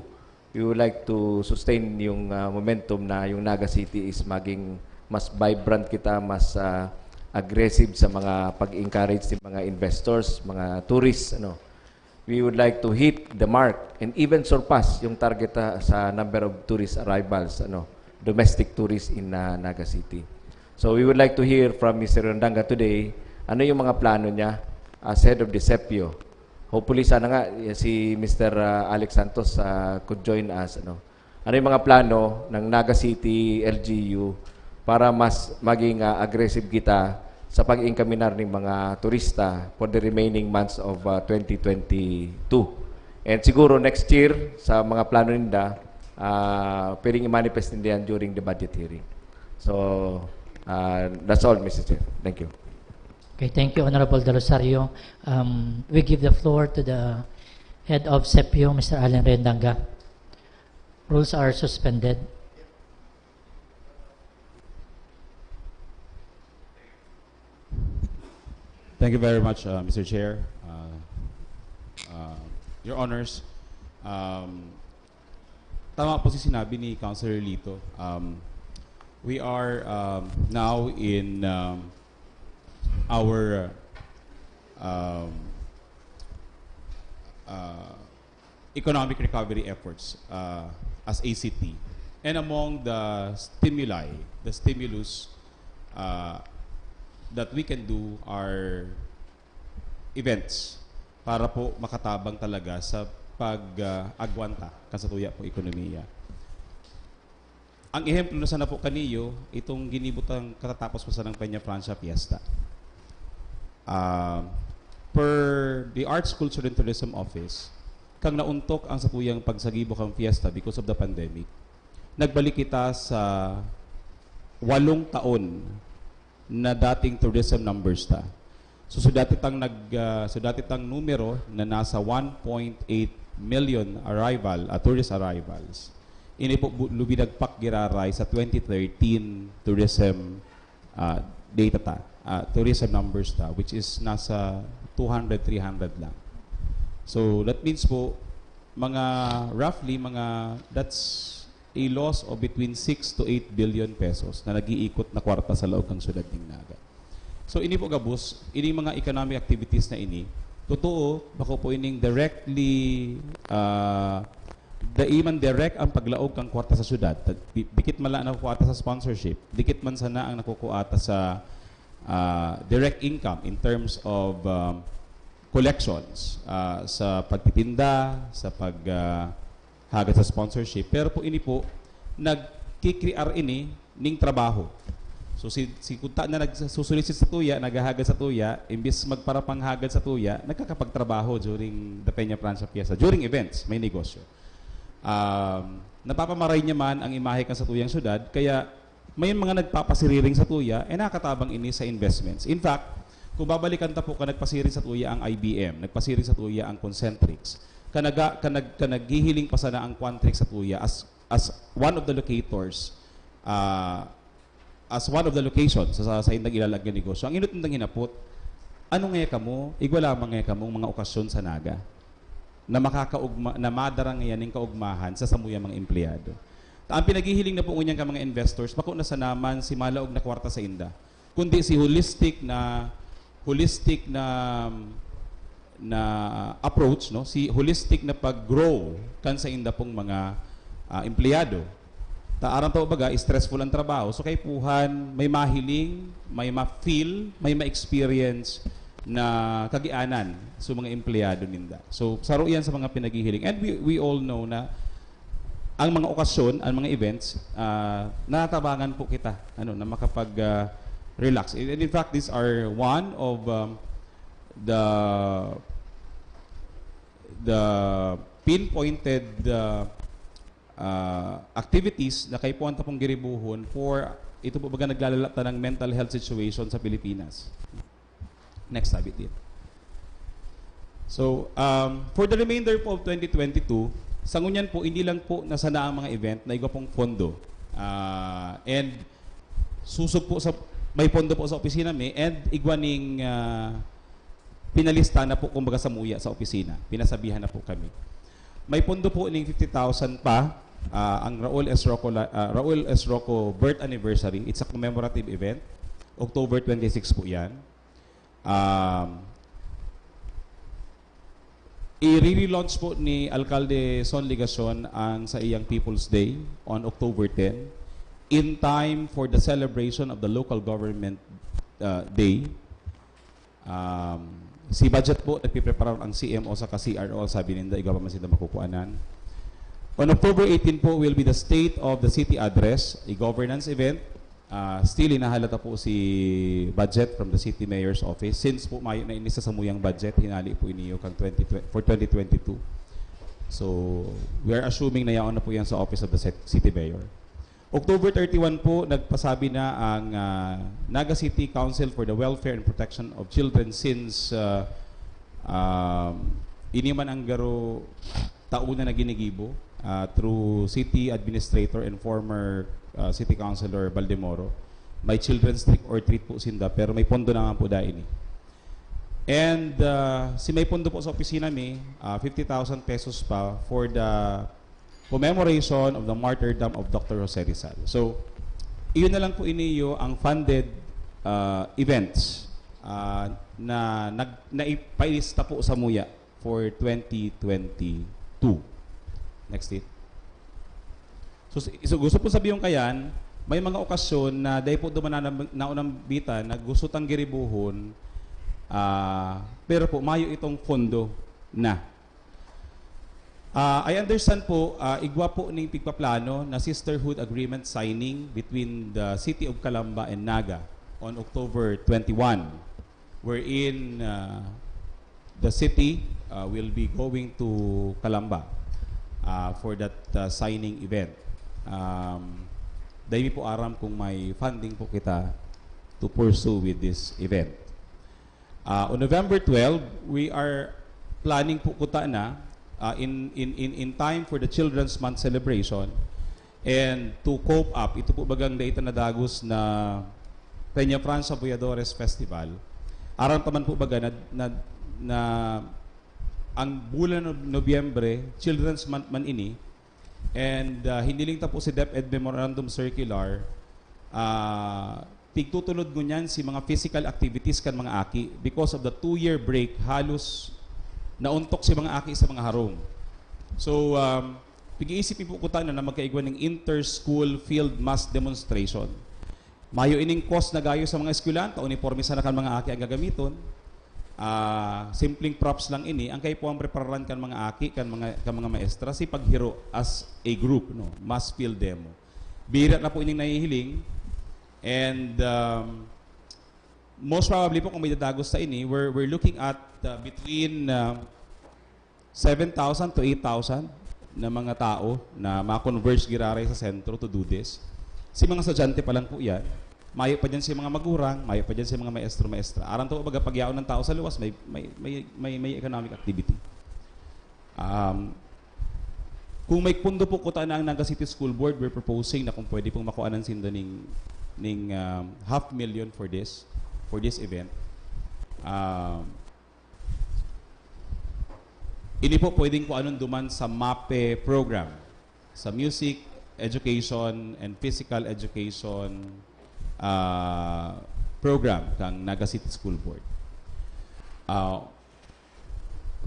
we would like to sustain yung uh, momentum na yung Naga City is maging mas vibrant kita, mas uh, aggressive sa mga pag-encourage ng mga investors, mga tourists. Ano, we would like to hit the mark and even surpass yung target uh, sa number of tourist arrivals, ano, domestic tourists in uh, Naga City. So we would like to hear from Mister Reyndanga today, ano yung mga plano niya as head of the Sepio. Hopefully, sana nga eh, si Mister uh, Alex Santos uh, could join us. Ano, ano yung mga plano ng Naga City L G U para mas maging uh, aggressive kita sa pag-encaminar ng mga turista for the remaining months of uh, twenty twenty-two. And siguro next year, sa mga plano ninda, ah, pwedeng i-manifest ninda yan during the budget hearing. So, ah, that's all, Mister Chair. Thank you. Okay, thank you, Honorable De Rosario. Um, we give the floor to the head of SEPIO, Mister Allen Rendanga. Rules are suspended. Thank you very much, uh, Mister Chair. Uh, uh, Your Honors, um, tama po si sinabi ni Councilor Lito. Um, we are um, now in um, our um, uh, economic recovery efforts uh, as A C T. And among the stimuli, the stimulus uh, that we can do are events para po makatabang talaga sa pag-agwanta kan satuya po ekonomiya. Ang ehemplo na sana po kaniyo, itong ginibutang katatapos pa sanang Peña Francia Fiesta. Ah, per the Arts, Culture and Tourism Office, kang nauntok ang satuyang pagsagibo kang fiesta because of the pandemic, nagbalik kita sa walong taon na dating tourism numbers ta. So, so dati tang nag ah, so dati tang numero na nasa one point eight million arrival, ah, tourist arrivals. Ini po bu- lubidagpak giraray sa twenty thirteen tourism ah, data ta, ah, tourism numbers ta, which is nasa two hundred, three hundred lang. So that means po, mga roughly, mga, that's a loss of between six to eight billion pesos na nag-iikot na kwarta sa laog ng syudad ning Naga. So ini po gabos, ining mga economic activities na ini, totoo, bako po ining directly ah, dai man direct ang paglaog kan kwarta sa syudad. Ta- di- Dikit man lang ang nakukuha ta sa sponsorship, dikit man sana ang nakukuha ta sa ah, direct income in terms of um, collections ah, sa pagtitinda, sa pag ah, hagad sa sponsorship. Pero po ini po nagki-create ini ning trabaho. So si si kunta na nagsusulisit sa tuya, naghahagad sa tuya, imbis magparapanghagad sa tuya, nagkakapagtrabaho during the Peña Francia Fiesta, during events, may negosyo. Um, napapamaray niya man ang imahe kan satuyang syudad, kaya may mga nagpapasiriring sa tuya, eh nakatabang ini sa investments. In fact, kung babalikan ta po ka nagpasiring sa tuya ang I B M, nagpasiring sa tuya ang Concentrix, kanaga, kanag, kanaghihiling pa sana ang Quantrix sa tuya as as one of the locators, ah, as one of the locations sa, sa, sa indang ilalagyan negosyo. Ang inot nindang hinapot, ano nga kamo, igwa lamang nga kamong mga okasyon sa Naga na makakaugma, na madara ngayan ning kaugmahan sa samuyang mga empleyado. Ta ang pinaghihiling na po ngunyan ka mga investors, bako na sa naman si malaog na kwarta sa inda, kundi si holistic na holistic na na approach, no, si holistic na pag-grow kan sa inda pong mga ah, empleyado. Ta aram ta baga, stressful ang trabaho. So kaipuhan, may mahiling, may ma-feel, may ma-experience na kagianan sa mga empleyado ninda. So saro yan sa mga pinaghihiling. And we, we all know na ang mga okasyon, ang mga events, ah, natabangan po kita ano na makapag ah, relax. And in fact, these are one of um, the the pinpointed uh, uh, activities na kaipuhan ta pong giribuhon for ito po baga naglalala ta ng mental health situation sa Pilipinas. Next, sabi din. So, um, for the remainder po of twenty twenty-two, sa ngunyan po, hindi lang po nasana ang mga event na igwa pong pondo. Ah, and suso po sa, may pondo po sa opisina mi, and igwa ning ah, pinalista na po, kumbaga, sa muya sa opisina. Pinasabihan na po kami. May pondo po ning fifty thousand pa, ah, ang Raul S. Roco, la- ah, Raul S. Roco birth anniversary. It's a commemorative event. October twenty-six po yan. Um, i-relaunch po ni Alcalde Son Legacion ang sa iyang People's Day on October ten in time for the celebration of the local government uh, day. Um, si budget po, nagpiprepara ang C M O sa C R O, sabi ninda, igwa pa man sila makukuanan. On October eighteen po will be the State of the City Address, a governance event. Ah, still, hinahalata po si budget from the City Mayor's Office. Since po mayo na ini sa samuyang budget, hinali po iniyo kang twenty, for twenty twenty-two. So, we are assuming na yaon na po yan sa Office of the Cit- City Mayor. October thirty-one po, nagpasabi na ang ah, Naga City Council for the Welfare and Protection of Children since ah, um, ini man ang garo taon na ginigibo ah, through city administrator and former ah, city councilor Baldemoro. May children's trick or treat po sinda, pero may pondo naman po dahil ini. And ah, si may pondo po sa opisina mi, ah, fifty thousand pesos pa for the commemoration of the martyrdom of Doctor Jose Rizal. So, iyon na lang po iniyo ang funded ah, events ah, na nag, naipailista po sa muya for twenty twenty-two. Next, please. So, s- so gusto po sabihin kayan, may mga okasyon na dahil po duman na naunambitan na gusto tang giribuhon, ah, pero po mayo itong pondo na. Ah, I understand po, ah, igwa po ning pigpaplano na sisterhood agreement signing between the City of Calamba and Naga on October twenty-one, wherein ah, the city ah, will be going to Calamba ah, for that ah, signing event. Um, dahil po aram kung may funding po kita to pursue with this event. Ah, on November twelve, we are planning po kuta na ah, in, in, in, in time for the Children's Month celebration and to cope up, ito po bagang data na dagos na Peña Francia Voyadores Festival. Aram taman po baga na, na, na ang bulan ng Nobyembre, Children's Month man ini, and ah, hiniling ta po si DepEd Memorandum Circular, ah, pigtutulod ngunyan si mga physical activities kan mga aki because of the two-year break, halos nauntok si mga aki sa mga harong. So, um, pag-iisip po kuta na, na magkaigwa ng inter-school field mask demonstration. Mayo ining cost na gayo sa mga eskwelahan, ta uniforme sana kan mga aki ang gagamiton. Ah, simpleng props lang ini, ang kaipuhan prepararan kan mga aki, kan mga kan mga maestra, si paghiro as a group, no, mass field demo. Bira na po ining nahihiling, and um, most probably po kung may dadagos sa ini, we're, we're looking at uh, between uh, seven thousand to eight thousand na mga tao na ma-converge giraray sa sentro to do this. Si mga estudyante pa lang po yan. Mayo pa dyan si mga magurang, mayo pa dyan si mga maestro-maestra. Aram to, baga pagyaon ng tao sa luwas, may, may, may, may, may economic activity. Um, kung may pundo po kuta na ang Naga City School Board, we're proposing na kung pwede pong makuanan sinda ning, ning um, half million for this, for this event. Um, ini po pwedeng kuanon duman sa MAPE program, sa Music Education and Physical Education ah, program kang Naga City School Board. Ah,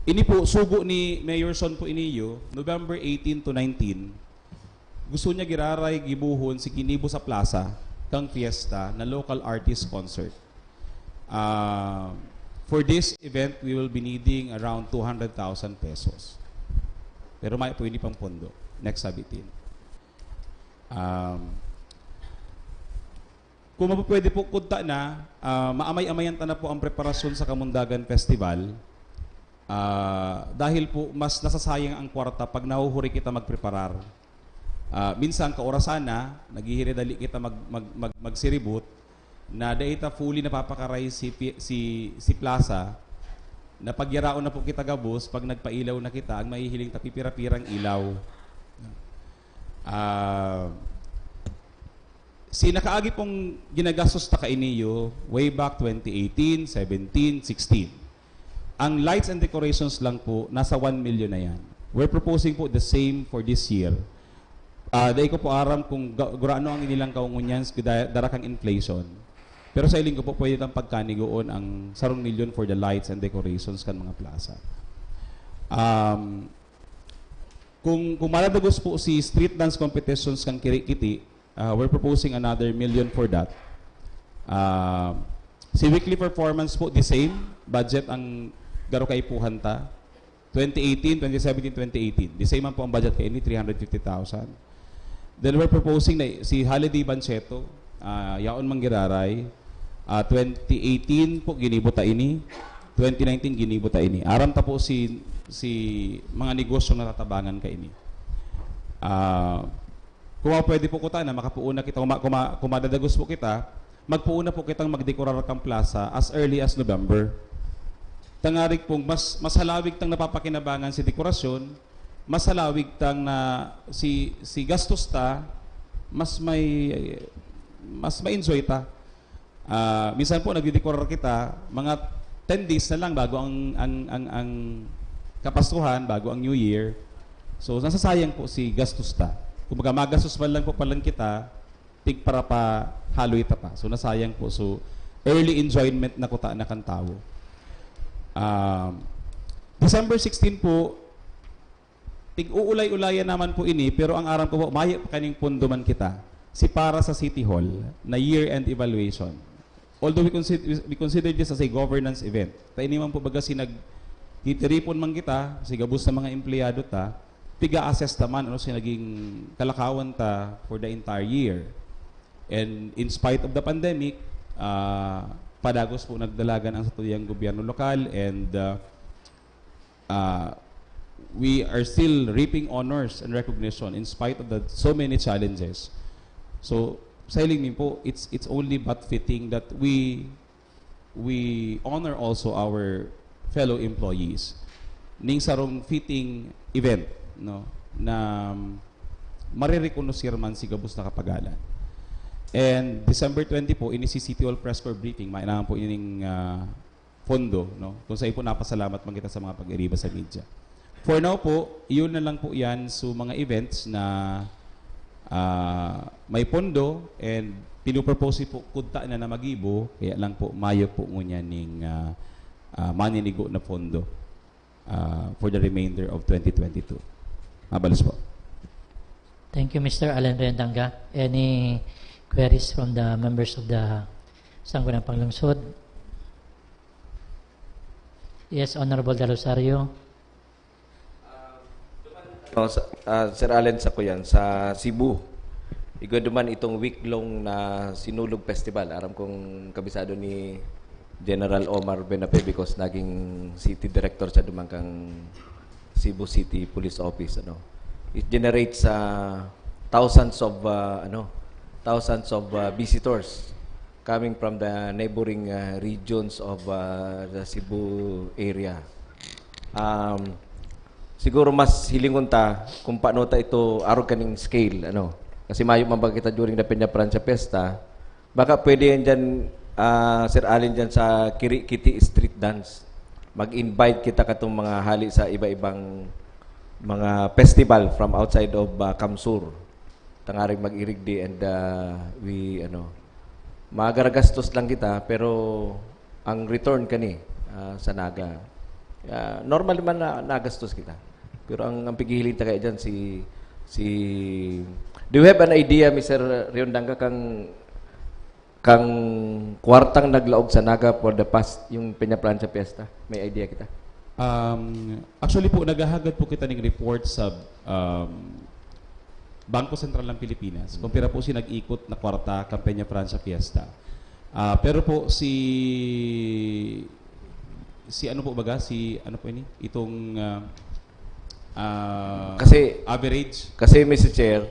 ini po, sugo ni Mayor Son po iniyo, November eighteen to nineteen, gusto niya giraray gibuhon si ginibo sa plaza kang fiesta na local artist concert. Ah, for this event, we will be needing around two hundred thousand pesos. Pero may pwede pang pondo. Next, sabitin. Um, kung mapapwede po, kudta na, ah, maamay-amayan ta na po ang preparasyon sa Kamundagan Festival. Ah, dahil po, mas nasasayang ang kwarta pag nahuhuri kita magpreparar. Ah, minsan, kaorasan na, naghihiridali kita mag, mag, mag, magsiribot, na dai ta fully napapakaray si, pi- si, si plaza, na pagyaraon na po kita gabos, pag nagpailaw na kita, ang mahihiling ta pipira-pirang ilaw. Ah, si nakaagi pong ginagastos ta kainiyo, way back twenty eighteen, seventeen, sixteen. Ang lights and decorations lang po, nasa one million na yan. We're proposing po the same for this year. Ah, dai ko po aram kung ga- gurano ang inilang kaungunyan sa da- dara kang inflation. Pero sa iling ko po, pwede tang pagkanigoon ang sarong milyon for the lights and decorations kan mga plaza. Um, kung, kung maradagos po si street dance competitions kan Kirikiti, uh, we're proposing another million for that. Uh, si weekly performance po, the same budget ang garo kaipuhan ta. twenty eighteen, twenty seventeen, twenty eighteen. The same man po ang budget kaini, three hundred fifty thousand. Then we're proposing na si Holiday Bancheto, ah, yaon manggiraray, ah, twenty eighteen po ginibo ta ini, twenty nineteen ginibo ta ini. Aram ta po si si mga negosyong natatabangan kaini. Ah, kung pwede po kuta na makapuon na kita, kuma, kuma, kumadadagos po kita, magpuon na po kitang magdekorar kan plaza as early as November. Tangarig pong mas, mas halawig tang napapakinabangan si dekorasyon, mas halawig tang na si, si gastos ta, mas may, mas ma-enjoy ta. Ah, minsan po, nagdidekorar kita, mga ten days na lang bago ang, ang, ang, ang Kapaskuhan, bago ang New Year. So, nasasayang po si gastos ta. Kumbaga, magastos man lang po palang kita, tig para pa haloy ta pa. So, nasayang po. So, early enjoyment na kuta na kan tawo. Um, December sixteen po, tig-uulay-ulayan naman po ini, pero ang aram ko po, mayo pa kaning pondo man kita. Si para sa City Hall na year-end evaluation. Although we consider, we consider this as a governance event. Ta ini man po baga si nag-, titiripon man kita, si gabos na mga empleyado ta, piga-assess ta man ano si naging kalakawan ta for the entire year. And in spite of the pandemic, ah, padagos po nagdalagan ang satuyang gobyerno lokal and, ah, ah, we are still reaping honors and recognition in spite of the so many challenges. So, sa hiling mi po, it's, it's only but fitting that we, we honor also our fellow employees ning sarong fitting event, no, na marerekonoser man si gabos na kapagalan. And December twenty po, ini si City Hall Press Corps briefing, mayo naman po ining, ah, pondo, no? Kung sa po, napasalamat man kita sa mga pag-iriba sa media. For now po, iyon na lang po yan. So, mga events na, ah, may pondo and pinupropose po kuta na na magibo, kaya lang po, mayo po ngunyan ning, ah, ah, maninigo na pondo, ah, for the remainder of twenty twenty-two. Mabalos po. Thank you, Mister Allen Rendanga. Any queries from the members of the Sangguniang Panglungsod? Yes, Honorable Del Rosario. No, sa, ah, Sir Allen, sa kuyan, sa Cebu, igwa duman itong week-long na Sinulog Festival. Aram kong kabisado ni General Omar Benape because naging city director siya duman kang Cebu City Police Office. Ano, it generates ah, thousands of ah, ano, thousands of ah, visitors coming from the neighboring ah, regions of ah, the Cebu area. Um, siguro mas hilingon ta kung paano ta ito arog kaning scale, ano. Kasi mayo man ba kita during the Peña Francia Fiesta, baka pwede yan dyan, ah, Sir Allen, dyan sa Kiri-Kiti Street Dance. Mag-invite kita katong mga hali sa iba-ibang mga festival from outside of ah, CamSur. Tangaring mag-irigdi and ah, we, ano, magaragastos lang kita, pero ang return kani ah, sa Naga, ah, normal naman na nagastos kita. Pero ang, ang pighihiling ta kaya dyan, si, si, do you have an idea, Mister Riondanga, kang, kang kwartang naglaog sa Naga for the past, yung Peña Francia Fiesta? May idea kita? Um, actually po, naghahagad po kita ning report sa, um, Bangko Sentral ng Pilipinas. Kung pira po si nag-ikot na kwarta kan Peña Francia Fiesta. Ah, pero po si, si ano po baga, si ano po ini? Itong ah, ah, Kasi- average. Kasi, Mister Chair,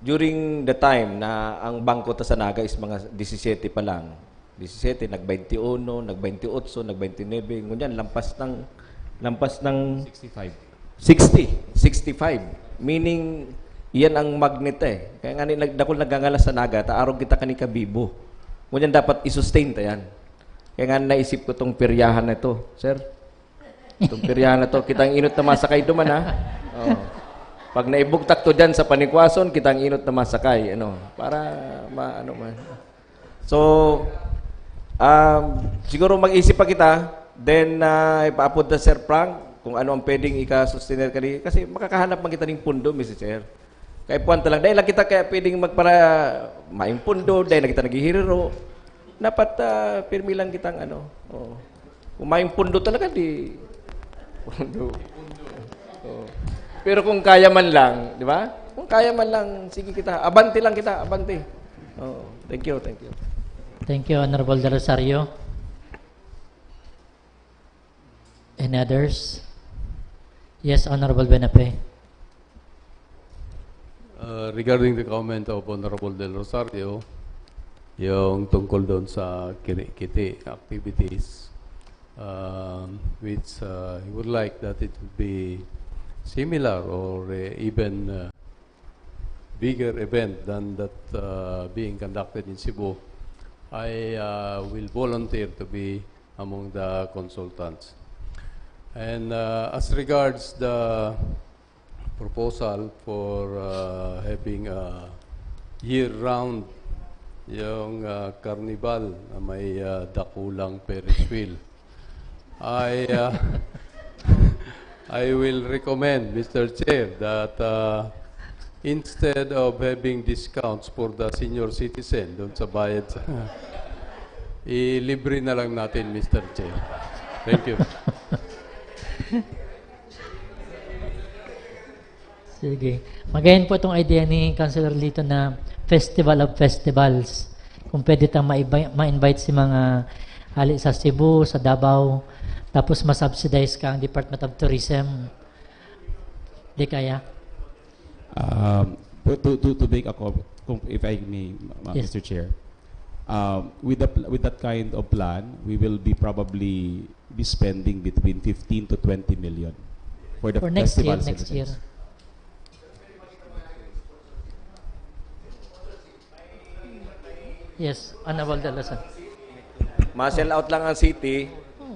during the time na ang bangko ta sa Naga is mga disisete pa lang, disisete, nag-baynti uno, nag-baynti otso, nag-baynti nuebe, ngunyan, lampas ng, lampas ng Sixty-five. sixty, sixty-five. Meaning, iyan ang magnet eh. Kaya nga ni, nag-, dakul nagangalas sa Naga, ta arog kita kani kabibo. Ngunyan, dapat i-sustain ta yan. Kaya nga naisip ko tong peryahan na ito, sir. Itong peryahan na to, kitang inot na masakay duman, ha? Oh. Pag naibugtak to dyan sa Panikwason, kitang inot na masakay, ano, para ma-, ano man. So, um, siguro mag-isip pa kita, then ah, ipaapod na Sir Frank kung ano ang pwedeng ika-sustainer kani. Kasi makakahanap man kita ning pundo, Mister Chair. Kaya puwan ta lang, dahil lang kita kaya pwedeng magpara, maing pundo, dahil lang kita naghihiriro. Dapat ah, pirmi lang kitang ano. Oo. Kung maing pundo talaga, di pundo. Oo. Pero kung kaya man lang, di ba? Kung kaya man lang, sige kita. Abante lang kita, abante. Oo. Thank you, thank you. Thank you, Honorable Del Rosario. Any others? Yes, Honorable Benape. Uh, regarding the comment of Honorable Del Rosario, yung tungkol doon sa kirikiti activities, um, which uh, he would like that it would be similar or uh, even uh, bigger event than that uh, being conducted in Cebu, I uh, will volunteer to be among the consultants. And uh, as regards the proposal for uh, having a year-round yung uh, carnival na may uh, dakulang Ferris wheel, I uh, I will recommend, Mister Chair, that uh, instead of having discounts for the senior citizen doon sa bayad sa ilibre na lang natin, Mister Chair. Thank you. Sige. Magayon po itong idea ni Councilor Lito na Festival of Festivals. Kung pwede tang maiba- ma-invite si mga hali sa Cebu, sa Davao, tapos masubsidize ka ang Department of Tourism. Di kaya? Um, to, to, to make a comment, if I may, uh, Yes. Mister Chair, um, with, the, pl- with that kind of plan, we will be probably be spending between fifteen to twenty million for the For next year, festivals and next year. events. Yes, Honorable Dalasan. Ma-sell out lang ang city.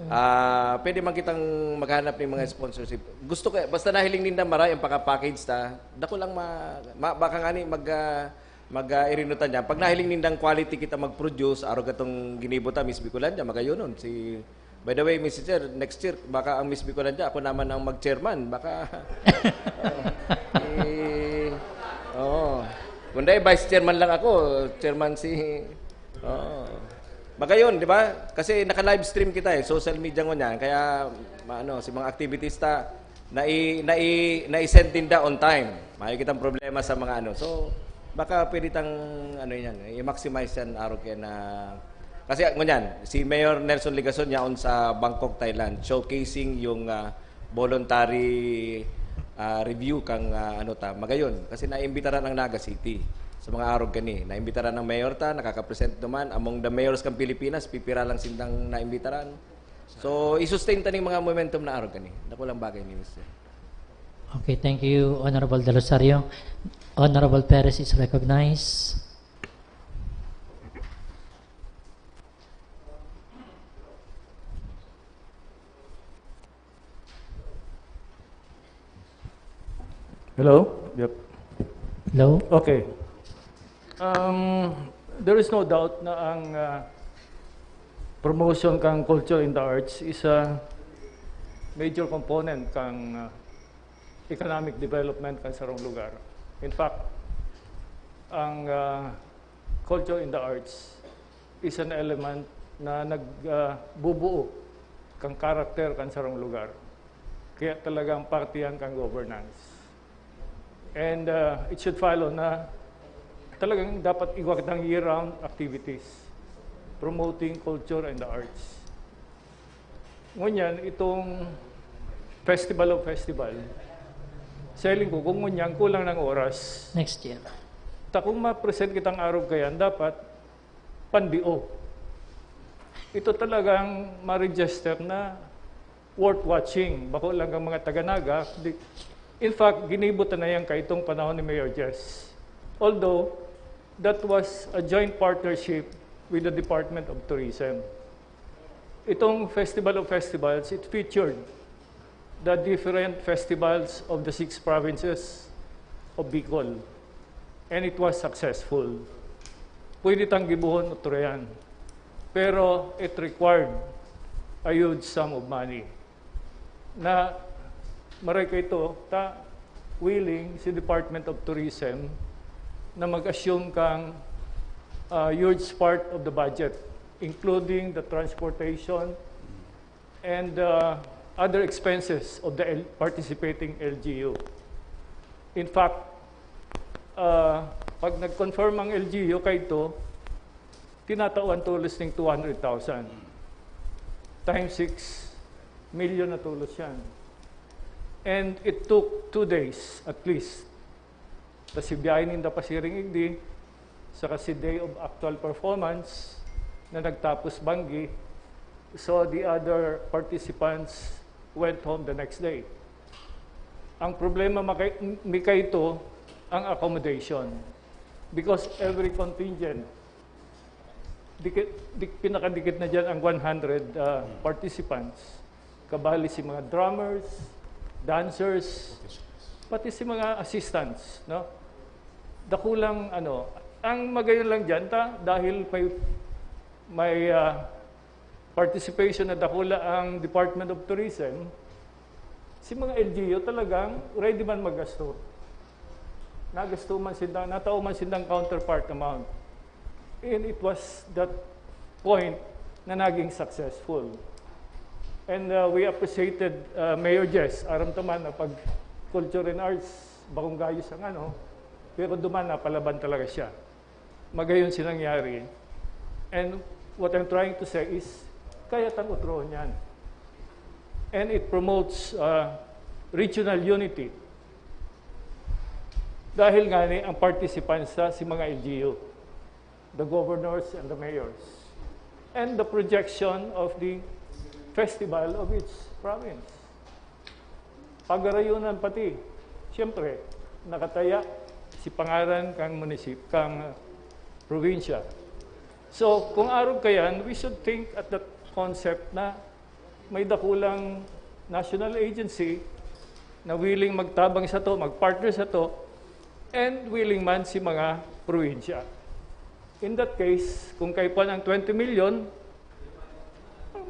Ah, pwede man kitang maghanap ng mga sponsorship. Gusto ko, basta nahiling ninda maray ang paka-package ta. Dako lang ma, ma baka ngani mag ah, mag ah, irinutan niya. Pag nahiling nindang quality kita mag-produce, arog katong ginibo ta, Miss Bicolandia, magayonon. Si, by the way, Mister Chair, next year, baka ang Miss Bicolandia, ako naman ang mag-chairman. Baka, eh, oo. Kung dahil vice chairman lang ako, chairman si, oo. Magayon, di ba? Kasi naka-live stream kita eh, social media ngunyan. Kaya, maano, si mga activities ta, nai, nai, nai-send ninda on time. Mayo kitang problema sa mga ano. So, baka pwede tang, ano yan, i-maximize yan, arog kaya na, kasi ngunyan, si Mayor Nelson Legason yaon sa Bangkok, Thailand, showcasing yung ah, voluntary ah, review kang ah, ano ta, magayon. Kasi naimbitaran ang Naga City sa mga arog kani. Naimbitaran ng mayor ta, nakaka-present naman. Among the mayors kang Pilipinas, pipira lang sindang naimbitaran. So, i-sustain ta ning mga momentum na arog kani. Dako lang bagay ni Mister. Okay, thank you, Honorable Del Rosario. Honorable Perez is recognized. Hello? Yep. Hello? Okay. Um, there is no doubt na ang ah, promotion kang culture in the arts is a major component kang ah, economic development kan sarong lugar. In fact, ang ah, culture in the arts is an element na nagbubuo kang character kan sarong lugar. Kaya talagang parte yan kang governance. And uh, it should follow na talagang dapat igwa kitang year-round activities promoting culture and the arts. Ngunyan, itong Festival of Festival, sa hiling ko, kung ngunyan, kulang ng oras. Next year. Ta kung ma-present kitang arog kayan, dapat pandio. Ito talagang ma-register na worth watching. Bako lang ang mga taga-Naga. Di- In fact, ginibo ta na yan kaitong panahon ni Mayor Jess. Although, that was a joint partnership with the Department of Tourism. Itong Festival of Festivals, it featured the different festivals of the six provinces of Bicol. And it was successful. Pwede tang gibohon otro yan. Pero it required a huge sum of money. Na maray kaito, ta willing si Department of Tourism na mag-assume kang uh, huge part of the budget, including the transportation and uh, other expenses of the L- participating L G U. In fact, uh, pag nag-confirm ang L G U kaito, tinatawan tulos ning two hundred thousand times six million na tulos yan. And it took two days at least. Tas si biyahe ninda pasiring igdi, saka si day of actual performance na nagtapos banggi. So the other participants went home the next day. Ang problema makay-, mi kaito, ang accommodation. Because every contingent, dikit, dik-, pinakadikit na dyan ang one hundred, ah, participants. Kabali si mga drummers, dancers, pati si mga assistants, no? Dakulang, ano, ang magayon lang dyan, ta, dahil may, may, ah, participation na dakula ang Department of Tourism, si mga L G U talagang ready man maggasto. Nagasto man sinda, natao man sindang counterpart amount. And it was that point na naging successful. And, uh, we appreciated, uh, Mayor Jess. Aram ta man na pag culture and arts, bakong gayos ang ano, pero duman napalaban talaga siya. Magayon siya nangyari. And what I'm trying to say is, kaya tang utrohon yan. And it promotes, uh, regional unity. Dahil nga ni ang participants sa si mga L G U, the governors and the mayors, and the projection of the festival of each province. Pag-arayunan pati, siyempre, nakataya si pangaran kang munisip-, kang, uh, probinsya. So, kung arog kayan, we should think at that concept na may dakulang national agency na willing magtabang sato, mag-partner sato, and willing man si mga probinsya. In that case, kung kaipuhan ang twenty million,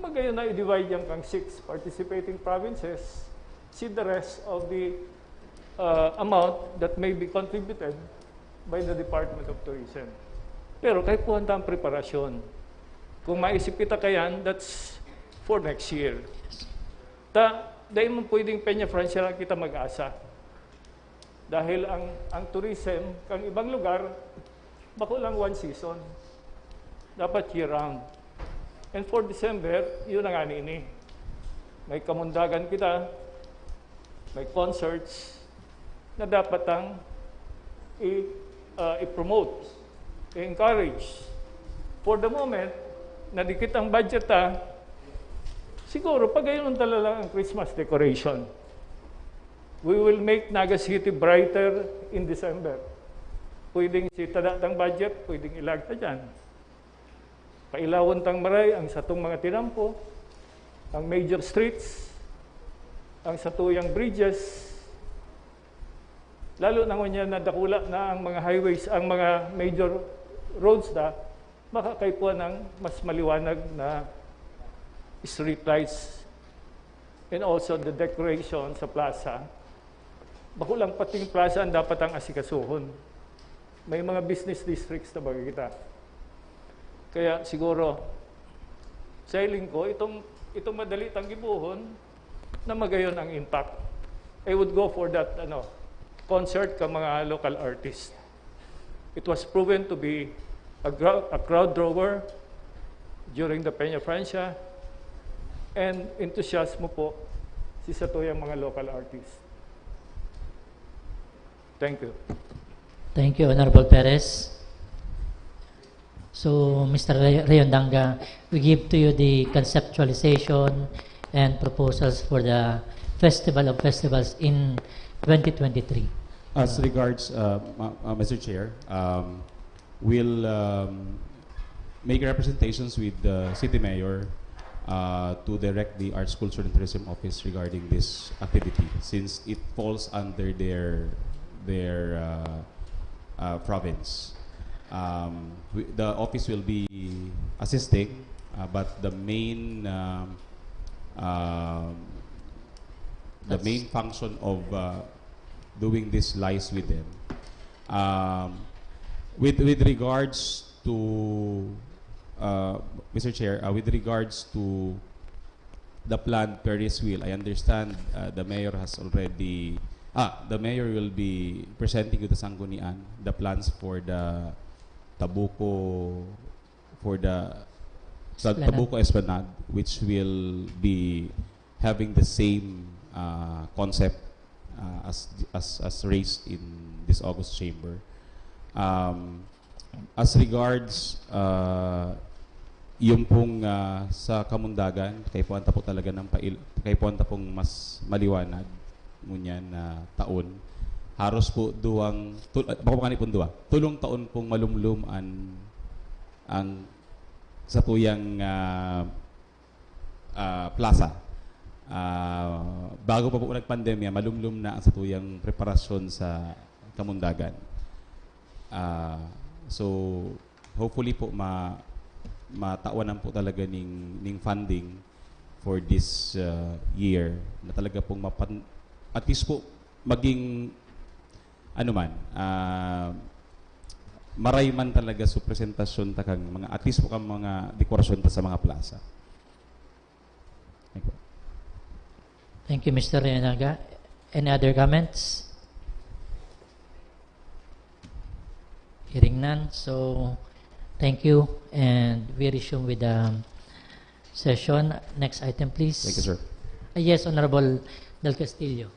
magayon na i-divide yan kang six participating provinces, see the rest of the, uh, amount that may be contributed by the Department of Tourism. Pero kaipuhan ta ang preparasyon. Kung maisip kita kayan, that's for next year. Ta, dai man pwedeng Peña Francia lang kita mag-asa. Dahil ang, ang tourism kang ibang lugar, bako lang one season. Dapat year-round. And for December, yun na nga nini. May kamundagan kita, may concerts na dapat ang i-, ah, i-promote, i-encourage. For the moment, nadikit ang budget, ah, siguro, pagayon talaga ang Christmas decoration. We will make Naga City brighter in December. Pwedeng si tada tang budget, pwedeng ilag ta dyan. Pailawon tang maray ang satong mga tinampo, ang major streets, ang satuyang bridges, lalo na ngunyan na dakula na ang mga highways, ang mga major roads na, makakaipuhan ng mas maliwanag na streetlights and also the decoration sa plaza. Bako lang pating plaza ang dapat ang asikasuhon. May mga business districts na baga kita. Kaya siguro, sa hiling ko, itong, itong madali tang gibohon na magayon ang impact. I would go for that, ano, concert ka mga local artist. It was proven to be a, gro-, a crowd drawer during the Peña Francia, and enthusiasmo po si satuyang mga local artist. Thank you. Thank you, Honorable Perez. So, Mister Ray- Rayondanga, we give to you the conceptualization and proposals for the Festival of Festivals in twenty twenty-three. As regards, uh, ma- uh, Mister Chair, um, we'll um, make representations with the city mayor uh, to direct the Arts, Culture, and Tourism Office regarding this activity, since it falls under their their uh, uh, province. Um, we, the office will be assisting, uh, but the main um, um, the That's- main function of uh, doing this lies with them. Um, with with regards to uh, Mister Chair, uh, with regards to the planned Ferris wheel, I understand uh, the mayor has already ah the mayor will be presenting to the Sanggunian the plans for the Tabuco for the Ta- Esplanade. Tabuco Esplanade, which will be having the same uh, concept uh, as, as, as raised in this august chamber. Um, as regards uh, yung pong uh, sa Kamundagan, kaipuhan ta po talaga ng pail, kaipuhan ta pong mas maliwanag ngunyan na taon. Haros po duwang, tul, ah, bako nga ni pong duwa, tulong taon pong malumlum an ang satuyang ah, ah, plaza. Ah, bago pa po nagpandemya, malumlum na ang satuyang preparasyon sa Kamundagan. Ah, so, hopefully po, ma matawan po talaga ning, ning funding for this ah, year na talaga pong mapan at least po maging ano man, ah, maray man talaga sa presentasyon ta kang mga, at least po kang mga dekorasyon ta sa mga plaza. Thank you. Thank you, Mister Renaga. Any other comments? Hearing none, so thank you, and we resume with the session. Next item, please. Thank you, sir. Ah, yes, Honorable Del Castillo.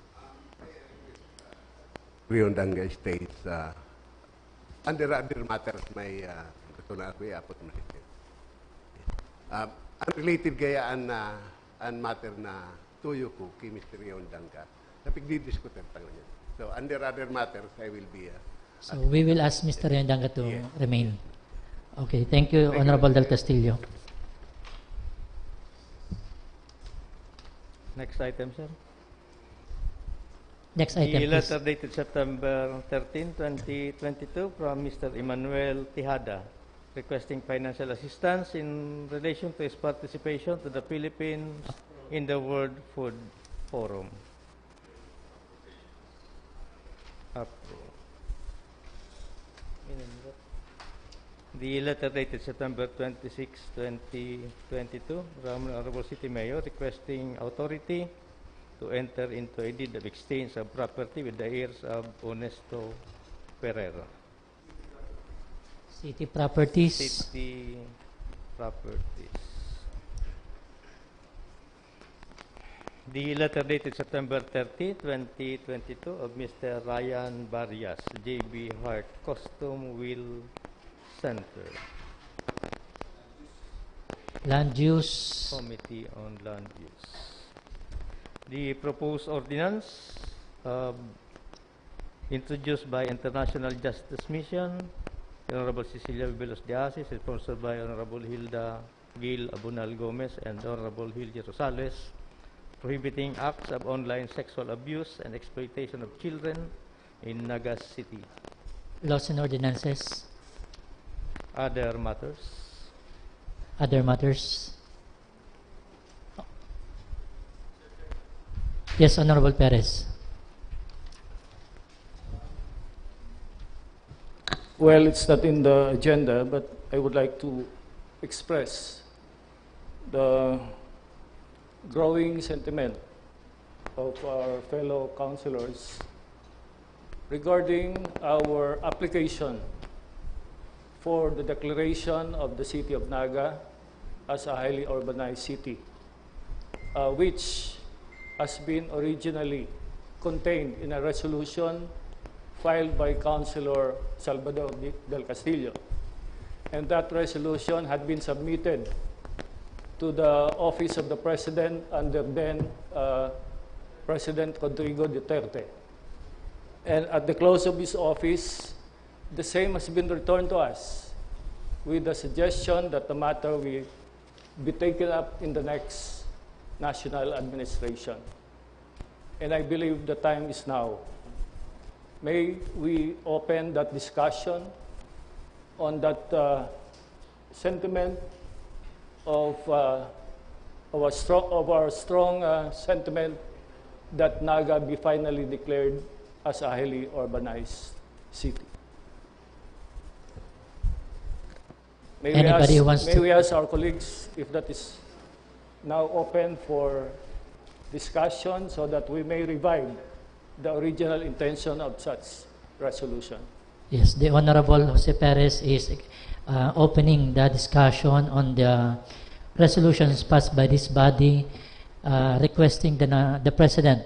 Riondanga Estates, uh, under other matters, may uh, gusto na ako iapot mo dito. Uh, unrelated gaya an, uh, an matter na tuyo ko kay Mister Riondanga. Na pigdidiskutir tanggal niya. So, under other matters, I will be... Uh, so, we will ask Mister Riondanga to yes. remain. Okay, thank you, thank Honorable you. Del Castillo. Next item, sir. Next item, The letter dated September thirteen, twenty twenty-two, from Mister Emmanuel Tejada, requesting financial assistance in relation to his participation to the Philippines in the World Food Forum. Up. The letter dated September twenty-six, twenty twenty-two, from Honorable City Mayor requesting authority to enter into a deed of exchange of property with the heirs of Ernesto Ferrer. City Properties. City Properties. The letter dated September thirty, twenty twenty-two, of Mister Ryan Barrias, J B Hart, Custom Will Center. Land Use. Committee on Land Use. The proposed ordinance uh, introduced by International Justice Mission, Honorable Cecilia Bibelos de Asis, sponsored by Honorable Hilda Gil Abunal Gomez and Honorable Hildy Rosales, prohibiting acts of online sexual abuse and exploitation of children in Naga City. Laws and ordinances. Other matters. Other matters. Yes, Honorable Perez. Well, it's not in the agenda, but I would like to express the growing sentiment of our fellow councilors regarding our application for the declaration of the City of Naga as a highly urbanized city, uh, which has been originally contained in a resolution filed by Councilor Salvador Di- Del Castillo. And that resolution had been submitted to the office of the President under then uh, President Rodrigo Duterte. And at the close of his office, the same has been returned to us with the suggestion that the matter will be taken up in the next national administration. And I believe the time is now. May we open that discussion on that uh, sentiment of, uh, our strong, of our strong uh, sentiment that Naga be finally declared as a highly urbanized city. May we, Anybody ask, wants may to- we ask our colleagues if that is now open for discussion so that we may revive the original intention of such resolution. Yes, the Honorable Jose Perez is uh, opening the discussion on the resolutions passed by this body uh, requesting the, na- the President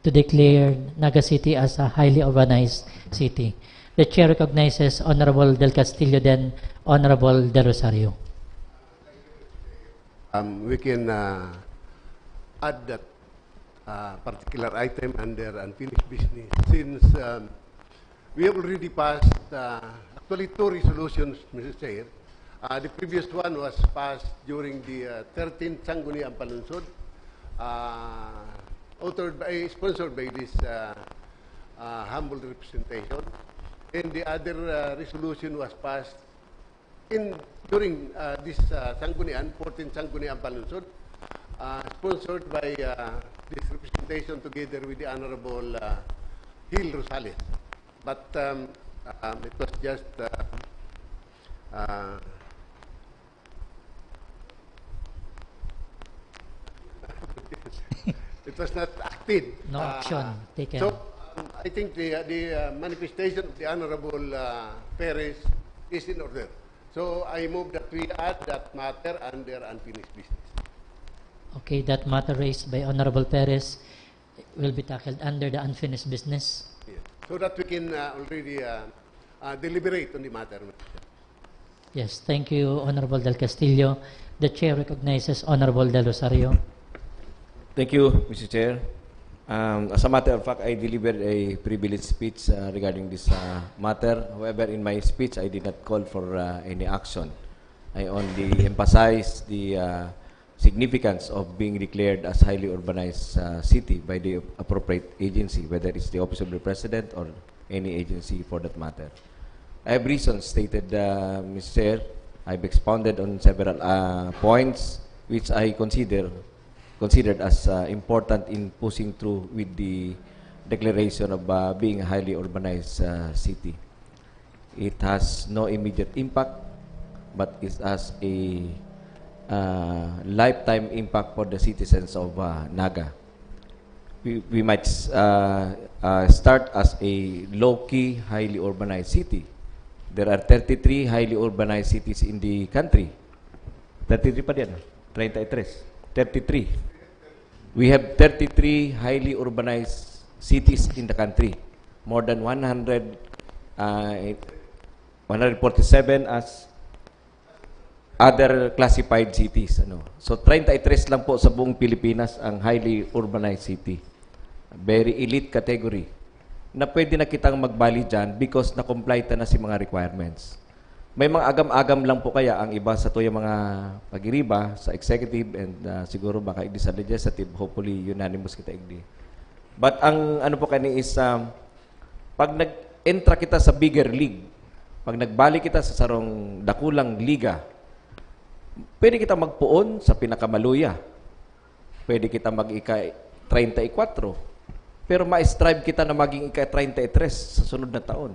to declare Naga City as a highly urbanized city. The chair recognizes Honorable Del Castillo, then Honorable Del Rosario. Um, we can uh, add that uh, particular item under unfinished business since um, we have already passed, uh, actually, two resolutions, Mister Chair. Uh, the previous one was passed during the uh, thirteenth Sangguniang Panlungsod, uh, authored by, sponsored by this uh, uh, humble representation. And the other uh, resolution was passed in during uh, this uh, Sanggunian, fourteenth Sangguniang Panlungsod, uh, sponsored by uh, this representation together with the Honorable uh, Hill Rosales. But um, um, it was just uh, uh, it was not acted. No Uh, action taken. So, um, I think the, the uh, manifestation of the Honorable uh, Perez is in order. So, I move that we add that matter under unfinished business. Okay, that matter raised by Honorable Perez will be tackled under the unfinished business. Yes. So that we can uh, already uh, uh, deliberate on the matter. Yes, thank you, Honorable Del Castillo. The chair recognizes Honorable Del Rosario. Thank you, Mister Chair. Um, as a matter of fact, I delivered a privileged speech uh, regarding this uh, matter. However, in my speech, I did not call for uh, any action. I only emphasized the uh, significance of being declared as highly urbanized uh, city by the appropriate agency, whether it's the Office of the President or any agency for that matter. I have reasons stated, uh, Mister Chair. I've expounded on several uh, points which I consider considered as uh, important in pushing through with the declaration of uh, being a highly urbanized uh, city. It has no immediate impact, but it has a uh, lifetime impact for the citizens of uh, Naga. We, we might uh, uh, start as a low-key, highly urbanized city. There are thirty-three highly urbanized cities in the country. thirty-three pa din, thirty-three. thirty-three. We have thirty-three highly urbanized cities in the country. More than one hundred, uh, one hundred forty-seven as other classified cities. Ano. So, thirty-three lang po sa buong Pilipinas ang highly urbanized city. Very elite category. Na pwede na kitang magbali dyan because na-comply ta na si mga requirements. May mga agam-agam lang po kaya ang iba sa tuyang mga pagiriba sa executive and uh, siguro baka igdi sa legislative, hopefully unanimous kita igdi. But ang ano po kani is um, pag nag-entra kita sa bigger league, pag nagbali kita sa sarong dakulang liga, pwede kita magpuon sa pinakamaluya. Pwede kita mag-ika treinta y cuatro. Pero ma-strive kita na maging ika treinta y tres sa sunod na taon.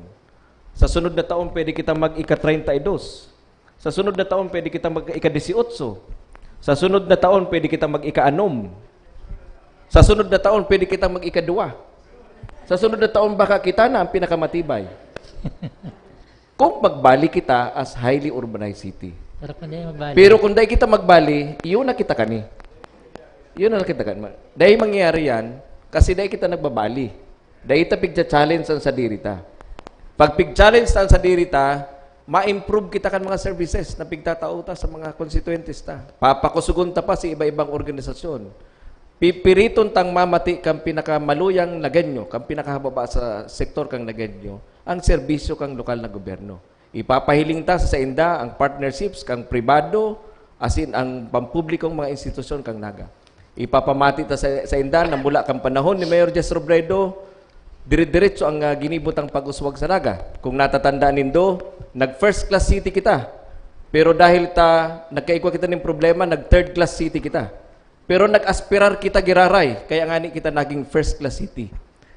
Sa sunod na taon, pwede kita mag-ika treinta y dos. Sa sunod na taon, pwede kita mag-ika dieciocho. Sa sunod na taon, pwede kita mag-ika anom. Sa sunod na taon, pwede kita mag-ika dua. Sa sunod na taon, baka kita na ang pinakamatibay. Kung magbali kita as highly urbanized city. Pero kung di magbali, Pero kung dai kita magbali, iyon na kita kani. Iyon na kita kani. Dai mangyayari yan kasi dai kita nagbabali. Dai ta pigcha-challenge ang sadiri ta. Pag pig-challenge ta ang sadiri ta, ma-improve kita kan mga services na pigtatao ta sa mga konstituyentes ta. Papakusugon ta pa si iba-ibang organisasyon. Pipiriton tang mamati kan pinakamaluyang Nagueño, kan pinakahababa sa sektor kan Nagueño, ang serbisyo kan lokal na gobyerno. Ipapahiling ta sa sainda ang partnerships kan pribado asin ang pampublikong mga institusyon kan Naga. Ipapamati ta sa, sainda na mula kan panahon ni Mayor Jess Robredo, dire-diretso ang ah, ginibo tang pag-uswag sa Naga. Kung natatandaan nindo, nag-first class city kita. Pero dahil ta nagkaigwa kita nin problema, nag-third class city kita. Pero nag-aspirar kita giraray, kaya ngani kita naging first class city.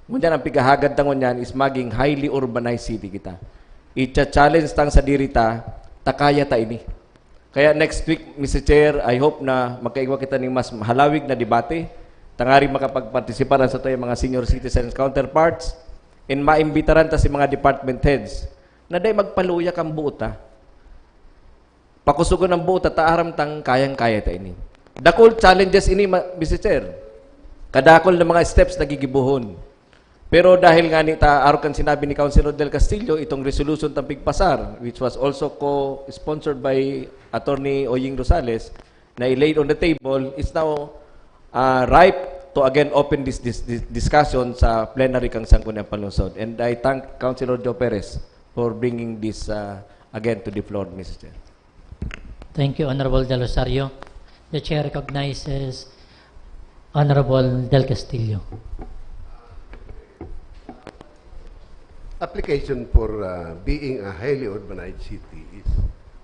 Ngunyan, ang pighahagad ta ngunyan is maging highly urbanized city kita. Icha-challenge tang sadiri ta, ta kaya ta ini. Kaya next week, Mister Chair, I hope na magkaigwa kita ning mas halawig na debate, tanganing makapagpartisipar ang satuyang mga senior citizens counterparts, and maimbitaran ta si mga department heads na dai magpaluya kan buot ta. Pakusugon ang buot ta, ta aram tang kayang-kaya ta ini. Dakul challenges ini, ma- Mister Chair. Kadakul na mga steps na gigibohon. Pero dahil nga ni ta, arog kan sinabi ni Councilor Del Castillo, itong resolution tang pigpasar, which was also co-sponsored by Attorney Oying Rosales, na i-laid on the table, is now uh, ripe to again open this, this, this discussion sa plenary kang Sangguniang Panlungsod. And I thank Councilor Joe Perez for bringing this uh, again to the floor, Mister Chair. Thank you, Honorable Del Rosario. The chair recognizes Honorable Del Castillo. Application for uh, being a highly urbanized city is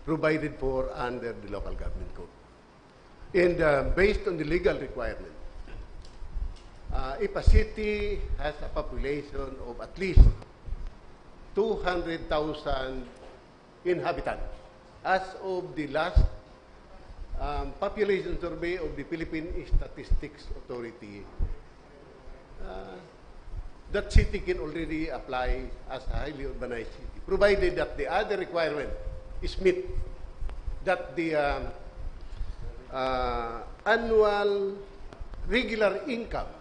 provided for under the local government code. And uh, based on the legal requirement, uh, if a city has a population of at least two hundred thousand inhabitants, as of the last um, population survey of the Philippine Statistics Authority, uh, that city can already apply as a highly urbanized city, provided that the other requirement is met, that the um, uh, annual regular income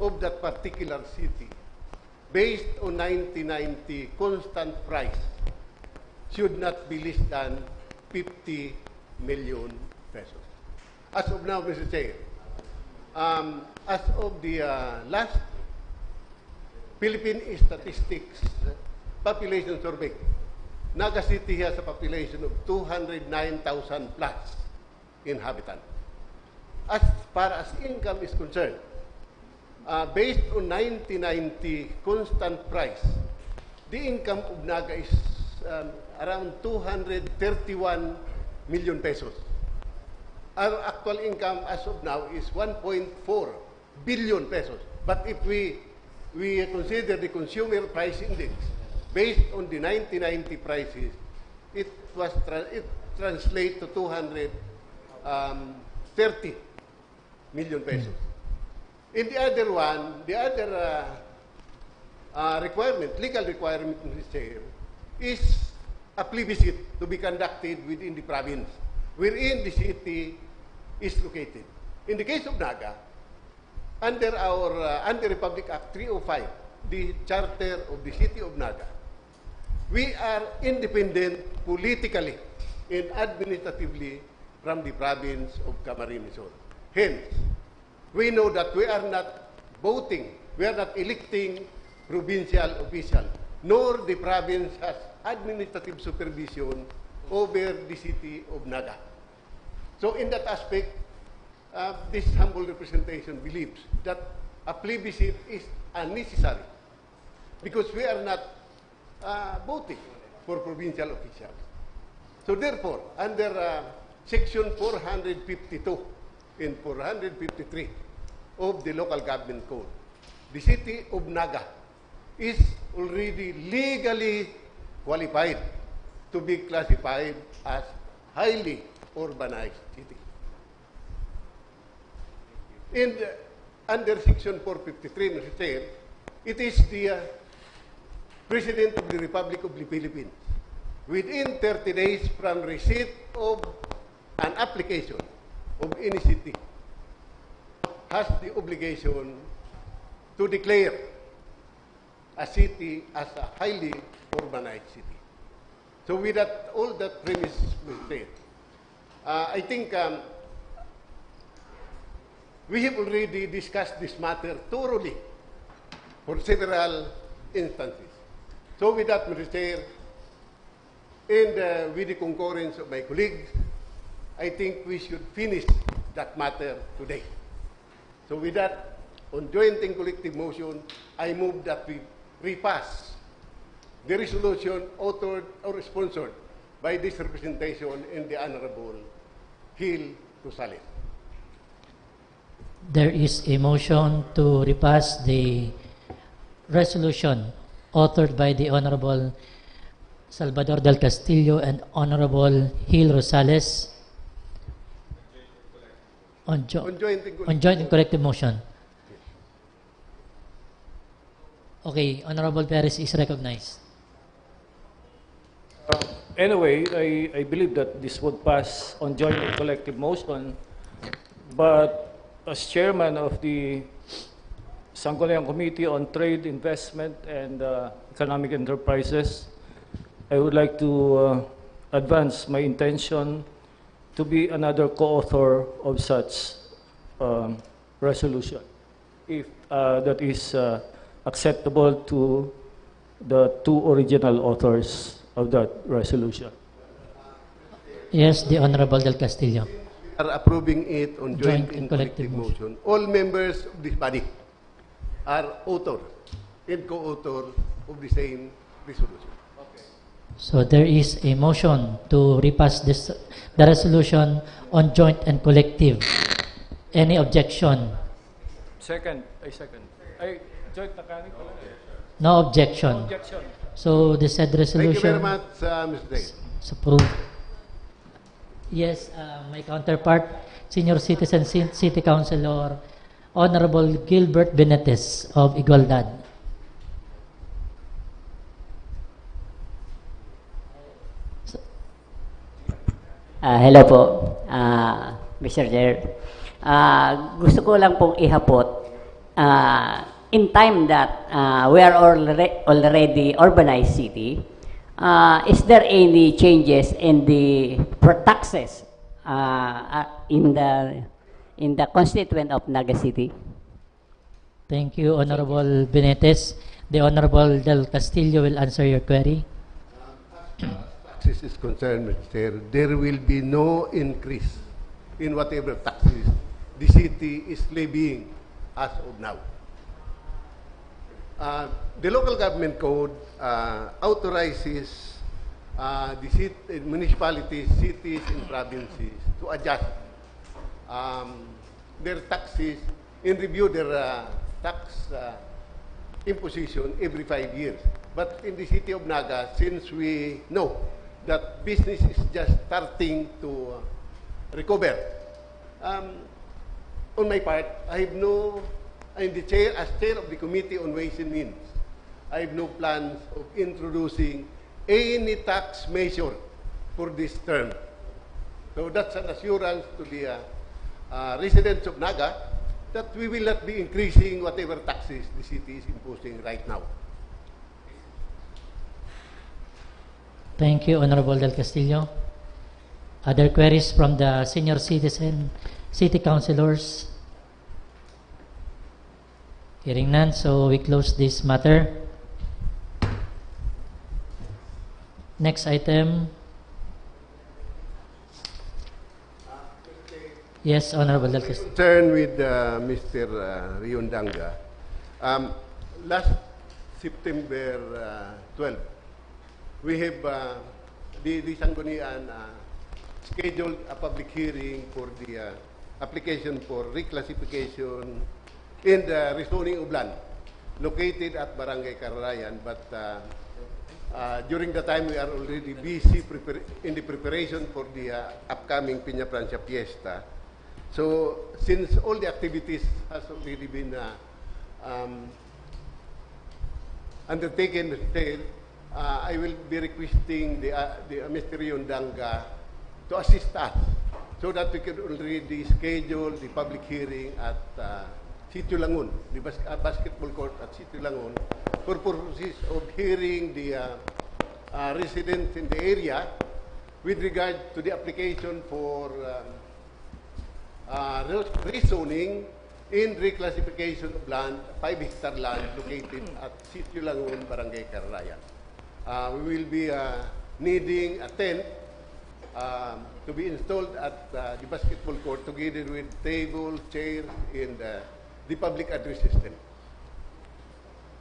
of that particular city based on nineteen ninety constant price should not be less than fifty million pesos. As of now, Mister Chair, um, as of the uh, last Philippine Statistics Population Survey, Naga City has a population of two hundred nine thousand plus inhabitants. As far as income is concerned, uh, based on nineteen ninety constant price, the income of Naga is um, around two hundred thirty-one million pesos. Our actual income as of now is one point four billion pesos. But if we we consider the consumer price index based on the nineteen ninety prices, it was tra- it translates to two hundred thirty million pesos. In the other one, the other uh, uh, requirement, legal requirement, Mister Chair, is a plebiscite to be conducted within the province wherein the city is located. In the case of Naga, under our uh, under Republic Act three oh five, the Charter of the City of Naga, we are independent politically and administratively from the province of Camarines Sur. Hence, we know that we are not voting, we are not electing provincial official, nor the province has administrative supervision over the city of Naga. So in that aspect, uh, this humble representation believes that a plebiscite is unnecessary because we are not uh, voting for provincial officials. So therefore, under uh, Section four hundred fifty-two and four hundred fifty-three of the Local Government Code, the city of Naga is already legally qualified to be classified as highly urbanized city. And uh, under Section four fifty-three, Mister Chair, it is the uh, President of the Republic of the Philippines, within thirty days from receipt of an application of any city, has the obligation to declare a city as a highly urbanized city. So with that, all that premise, Mister Chair, uh, I think um, we have already discussed this matter thoroughly for several instances. So with that, Mister Chair, and uh, with the concurrence of my colleagues, I think we should finish that matter today. So with that, on joint and collective motion, I move that we repass the resolution authored or sponsored by this representation and the Honorable Gil Rosales. There is a motion to repass the resolution authored by the Honorable Salvador Del Castillo and Honorable Gil Rosales on, jo- On joint and on joint and collective motion. Okay, Honorable Perez is recognized. Anyway, I, I believe that this would pass on joint and collective motion, but As chairman of the Sangguniang Committee on Trade, Investment, and uh, Economic Enterprises, I would like to uh, advance my intention to be another co-author of such um, resolution, if uh, that is uh, acceptable to the two original authors of that resolution. Yes, the Honorable Del Castillo. We are approving it on joint, Joint and and collective collective motion. All members of this body are author and co-author of the same resolution. So there is a motion to repass this, the resolution on joint and collective. Any objection? Second, I second. Ay, joint na kanin ko. No objection. Objection. So the said Thank you very resolution much, uh, Mister Dave. is approved. Yes, uh, my counterpart, senior citizen, ci- city councilor, Honorable Gilbert Benetes of Igualdad. Ah, hello po, ah, Mister Chair. Ah, gusto ko lang pong ihapot, ah, in time that ah, we are alre- already urbanized city, ah, is there any changes in the pro- taxes ah, ah, in the in the constituent of Naga City? Thank you, Honorable Benetes. The Honorable Del Castillo will answer your query. Taxes is concerned, Mister Chair, there will be no increase in whatever taxes the city is levying as of now. Uh, the local government code uh, authorizes uh, the cit- municipalities, cities, and provinces to adjust um, their taxes and review their uh, tax uh, imposition every five years. But in the city of Naga, since we know that business is just starting to uh, recover, um, on my part, I have no, in the chair, as chair of the Committee on Ways and Means, I have no plans of introducing any tax measure for this term. So that's an assurance to the uh, uh, residents of Naga that we will not be increasing whatever taxes the city is imposing right now. Thank you, Honorable Del Castillo. Other queries from the senior citizen, city councilors? Hearing none, so we close this matter. Next item. Yes, Honorable Del Castillo. Concern with uh, Mister Uh, Rion Danga, um, last September uh, twelve, we have uh, the, the Sanggunian uh, scheduled a public hearing for the uh, application for reclassification in the rezoning of land located at Barangay Cararayan, but uh, uh, during the time we are already busy prepar- in the preparation for the uh, upcoming Peña Francia Fiesta. So, since all the activities has already been uh, um, undertaken, uh, I will be requesting the, uh, the uh, Mister Rion Danga to assist us so that we can already schedule the public hearing at uh, Sitio Langon, the bas- uh, basketball court at Sitio Langon, for purposes of hearing the uh, uh, residents in the area with regard to the application for uh, uh, re- rezoning in reclassification of land, five hectare land located at Sitio Langon, Barangay Cararayan. Uh, we will be uh, needing a tent um, to be installed at uh, the basketball court together with table, chairs, and uh, the public address system.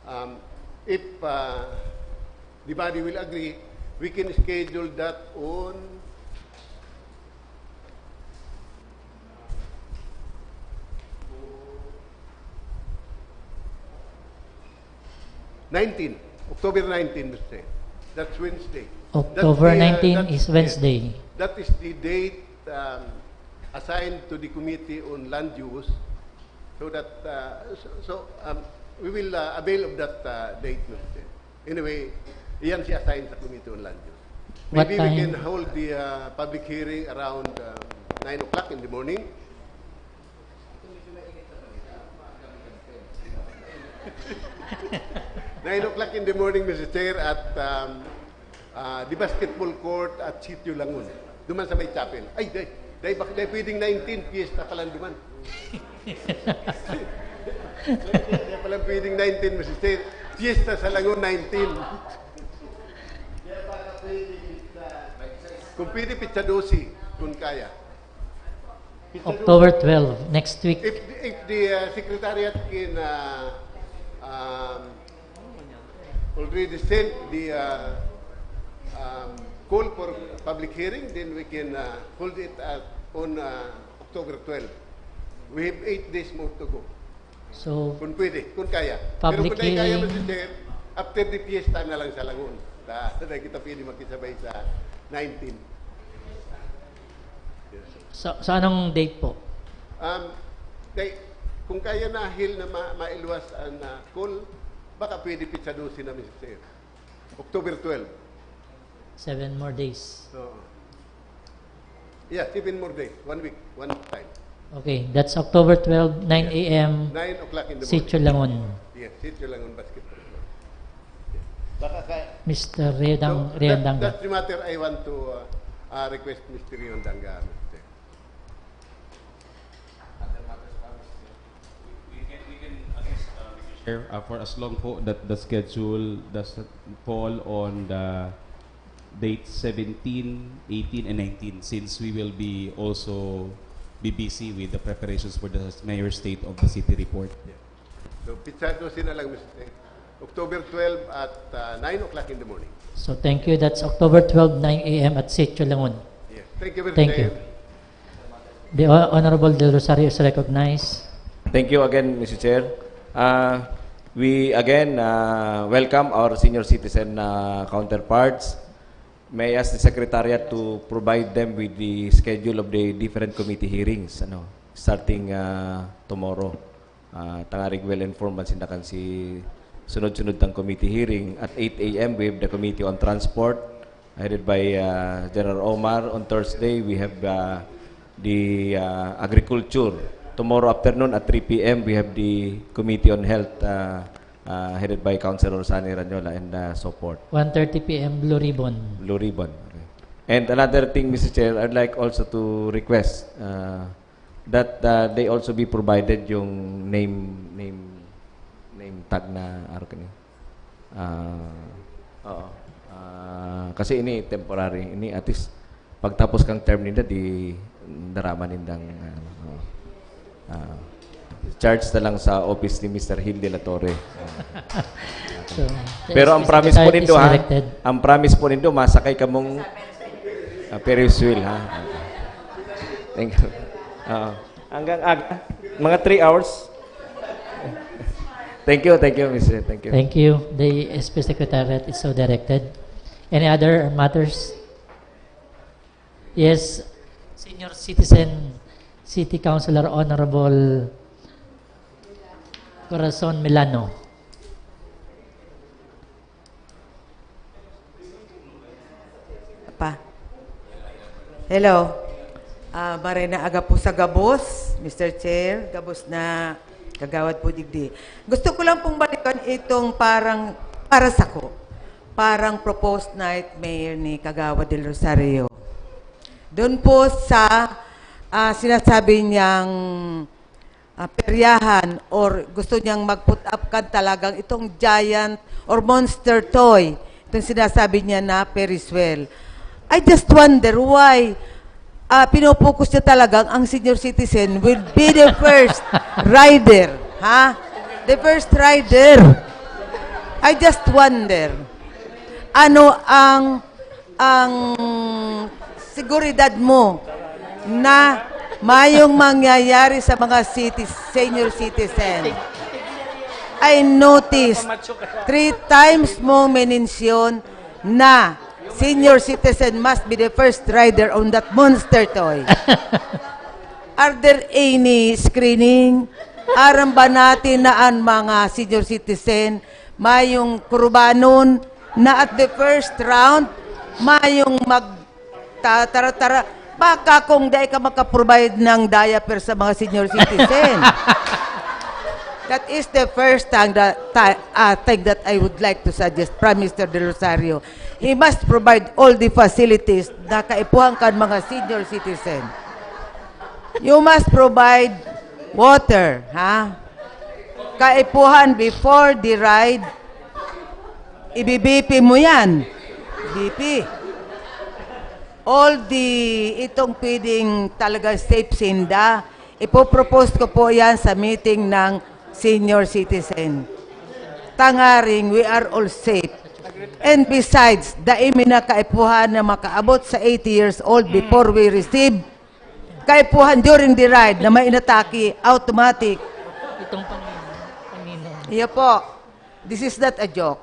Um, if uh, the body will agree, we can schedule that on nineteen, October nineteen, Mister Chair. That's Wednesday. That's October the, uh, nineteen that's- is Wednesday. Yes. That is the date um, assigned to the Committee on Land Use, so that uh, so, so um, we will uh, avail of that uh, date, Mister Chair. Anyway, iyan si assign sa Committee on Land Use. What Maybe we time? Can hold the uh, public hearing around um, nine o'clock in the morning. Nine o'clock in the morning, Mister Chair, at um, ah, the basketball court at Sitio Langon. Duman sa may chapel. Ay, day, day, bak- day pwedeng nineteen, fiesta pa lang duman. Day pala pwedeng nineteen, Mister Chair. Fiesta sa Langon, nineteen. Kung pwede, pizza dosi, kung kaya. Pizza dosi. October twelve, next week. If, if the uh, secretariat can uh, um, already sent the uh, um, call for public hearing, then we can uh, hold it at, on uh, October twelve. We have eight days more to go. So, Kung pwede, kung kaya. Public Pero kung di kaya, hearing. Mister Chair, after the fiesta na lang sa Langon. Ta, ta kita pwede makisabay sa nineteen. Yes, sir. sa, sa anong date po? Um, kay, kung kaya na, Hil, na ma mailuwas ang uh, call, baka pwede pizza dosi na, Mister Chair. October twelve. Seven more days. Oo. Yeah, seven more days. One week, one time. Okay, that's October twelve, nine a.m. Nine o'clock in the Sitio morning. Langon. Yes, Sitio Langon Basketball Court. Yes. Baka kaya. Mister Riedang, So, that, Riandanga. that's the matter I want to uh, uh, request Mister Riandanga, Mister Chair. We can, we can assist, uh, Mister Chair, uh, for as long po that the schedule doesn't fall on the dates seventeen, eighteen, and nineteen, since we will be also be busy with the preparations for the mayor's State of the City report. So, pizza dosi na lang, Mister Chair. October twelve at uh, nine o'clock in the morning. So thank you. That's October twelve, nine a.m. at Sitio Langon. Yes. Thank you, Mister Thank you. Chair. The Ho- Honorable Del Rosario is recognized. Thank you again, Mister Chair. Uh, we again uh, welcome our senior citizen uh, counterparts. May I ask the Secretariat to provide them with the schedule of the different committee hearings, ano, starting uh, tomorrow. Uh, tangarig well-informed man sinda kan si sunod-sunod tang committee hearing. At eight a.m., we have the Committee on Transport, headed by uh, General Omar. On Thursday, we have uh, the uh, Agriculture. Tomorrow afternoon at three p.m., we have the Committee on Health, uh, uh, headed by Councilor Sunny Ranyola, and uh, so forth. One thirty p.m. Blue Ribbon. Blue Ribbon. Okay. And another thing, Mister Chair, I'd like also to request uh, that uh, they also be provided yung name name name tag na araw kani. Ah, oo. Ah, kasi ini temporary, ini at least pagtapos kang term nila di darama nindang ano, oo. Ah, charge na lang sa office ni Mister Hill de la Torre. Ah. So, the Pero ang S P promise po Secretariat nindo is ha, directed. ang promise po nindo masakay kamong uh, Ferris wheel ha. Thank you. Ah, hanggang aga, mga three hours. Thank you, thank you, Mister Thank you. Thank you. The S P Secretariat is so directed. Any other matters? Yes, Senior Citizen, City Councilor Honorable Corazon Milano. Pa. Hello. Ah, maray na aga po sa gabos, Mister Chair, gabos na kagawad po digdi. Gusto ko lang pong balikan itong parang, para sa ko, parang proposed nightmare ni Kagawad Del Rosario. Doon po sa ah, sinasabi niyang ah, peryahan or gusto niyang mag-put up kan talagang itong giant or monster toy. Itong sinasabi niya na Ferris wheel. I just wonder why ah, pinopokus niya talagang ang senior citizen will be the first rider. Ha? The first rider. I just wonder, ano ang ang seguridad mo na mayong mangyayari sa mga citi- senior citizen? I noticed three times mong menensyon na senior citizen must be the first rider on that monster toy. Are there any screening? Aram ba natin na ang mga senior citizen mayong kurubanon na at the first round, mayong mag ta- tara-tara? Baka kung dai ka makaprovide ng diaper sa mga senior citizen. That is the first thing that, ti- uh, thing that I would like to suggest, Prime Minister Del Rosario. He must provide all the facilities na kaipuhan kan mga senior citizen. You must provide water, ha? Kaipuhan before the ride, ibi-BP mo yan. B P. All the, itong pwedeng talaga safe sinda, ipopropose ko po yan sa meeting ng senior citizen. Tangaring we are all safe. And besides, dai mi na kaipuhan na makaabot sa eighty years old before we receive. Kaipuhan during the ride na may inatake, automatic. Itong pang-, pangino. Iyo po. This is not a joke.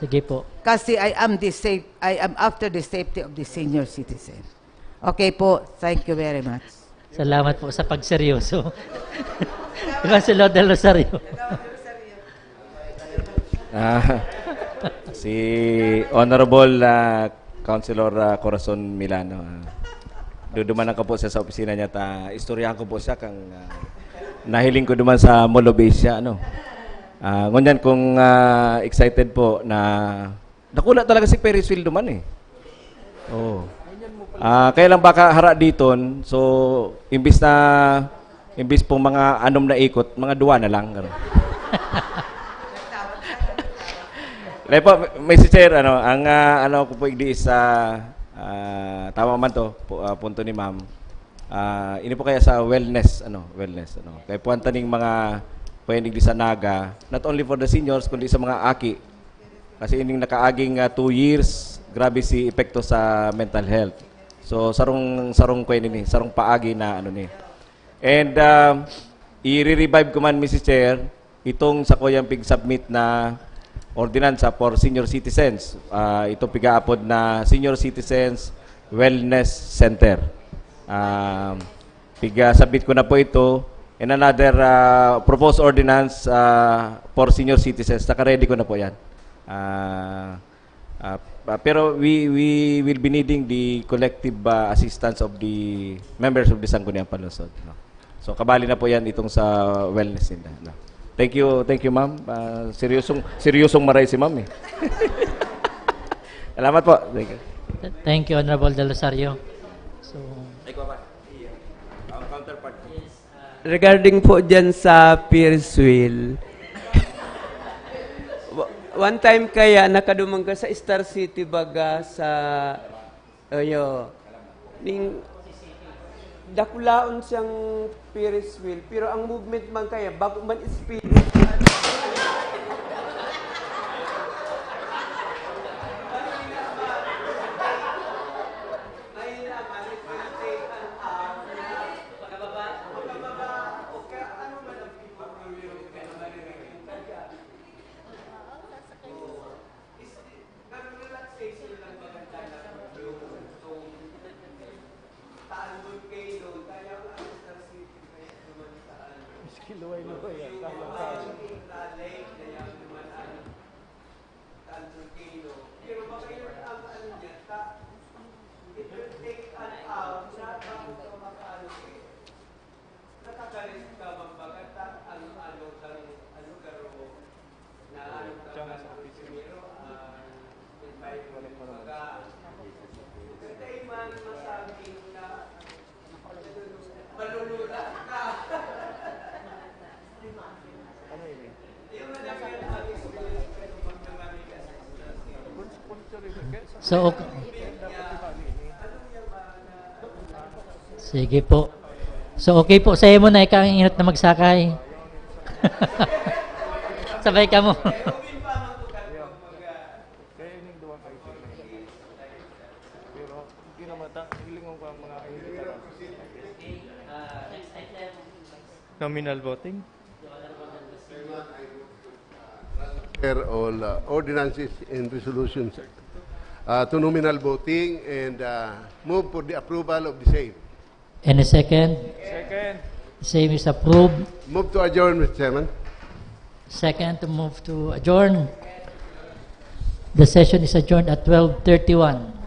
Sige po. Kasi I am the safe, I am after the safety of the senior citizen. Okay po. Thank you very much. Salamat po sa pagseryoso. Councilor Del Rosario. Ah, si Honorable ah, Councilor ah, Corazon Milano. Ah. Dudumanan ko po siya sa opisina niya ta istoryahan ko po siya kang ah, nahiling ko duman sa Mall of Asia ano. Ah, ngunyan kung ah, excited po na dakula talaga si Ferris wheel duman eh. Oh. Ah, kaya lang baka hara diton. So, imbis na imbis pong mga anom na ikot, mga duwa na lang. Ganun. Kaya po, Mister Chair, ano, ang ah, ano ko po igdi is ah, ah, tama man to, pu- ah, punto ni Ma'am. Ah, ini po kaya sa wellness, ano, wellness, ano. Kaya po ang taning mga pwedeng di sa Naga, not only for the seniors kundi sa mga aki. Kasi ining nakaaging ah, two years, grabe si epekto sa mental health. So sarong sarong kwen ini, sarong paagi na ano ni. And um, i-revive ko man, Mister Chair, itong sa kuyang pig-submit na ordinansa for senior citizens. Ah, itong pigaapod na Senior Citizens Wellness Center. Um, piga-submit ko na po ito. And another ah, proposed ordinance ah, for senior citizens. Naka-ready ko na po yan. Ah, ah, ah, pero we we will be needing the collective ah, assistance of the members of the Sangguniang Panlungsod. No? So kabali na po yan itong sa wellness nila. No? Thank you, thank you ma'am. Ah, seryosong seryosong maray si ma'am eh. Salamat po. Thank you. Thank you, Honorable Del Rosario. So, Ikaw pa. Ang counterpart. Regarding po dyan sa Ferris wheel, wa- one time kaya nakaduman ka sa Star City baga sa Oyo. Ning dakulaon siyang Ferris wheel, pero ang movement man kaya bago man speed. So, okay. Sige po. So, okay po. Sa imo na ikaw ang inot na magsakay. Sabay ka mo. Kaya ining duwa ka ito. Pero hindi naman ta, hilingon ko ang mga hindi ka. Nominal voting? There all uh, ordinances and resolutions uh, to nominal voting and uh, move for the approval of the same. Any second? Second. Same is approved. Move to adjourn, Mister Chairman. Second to move to adjourn. The session is adjourned at twelve thirty-one.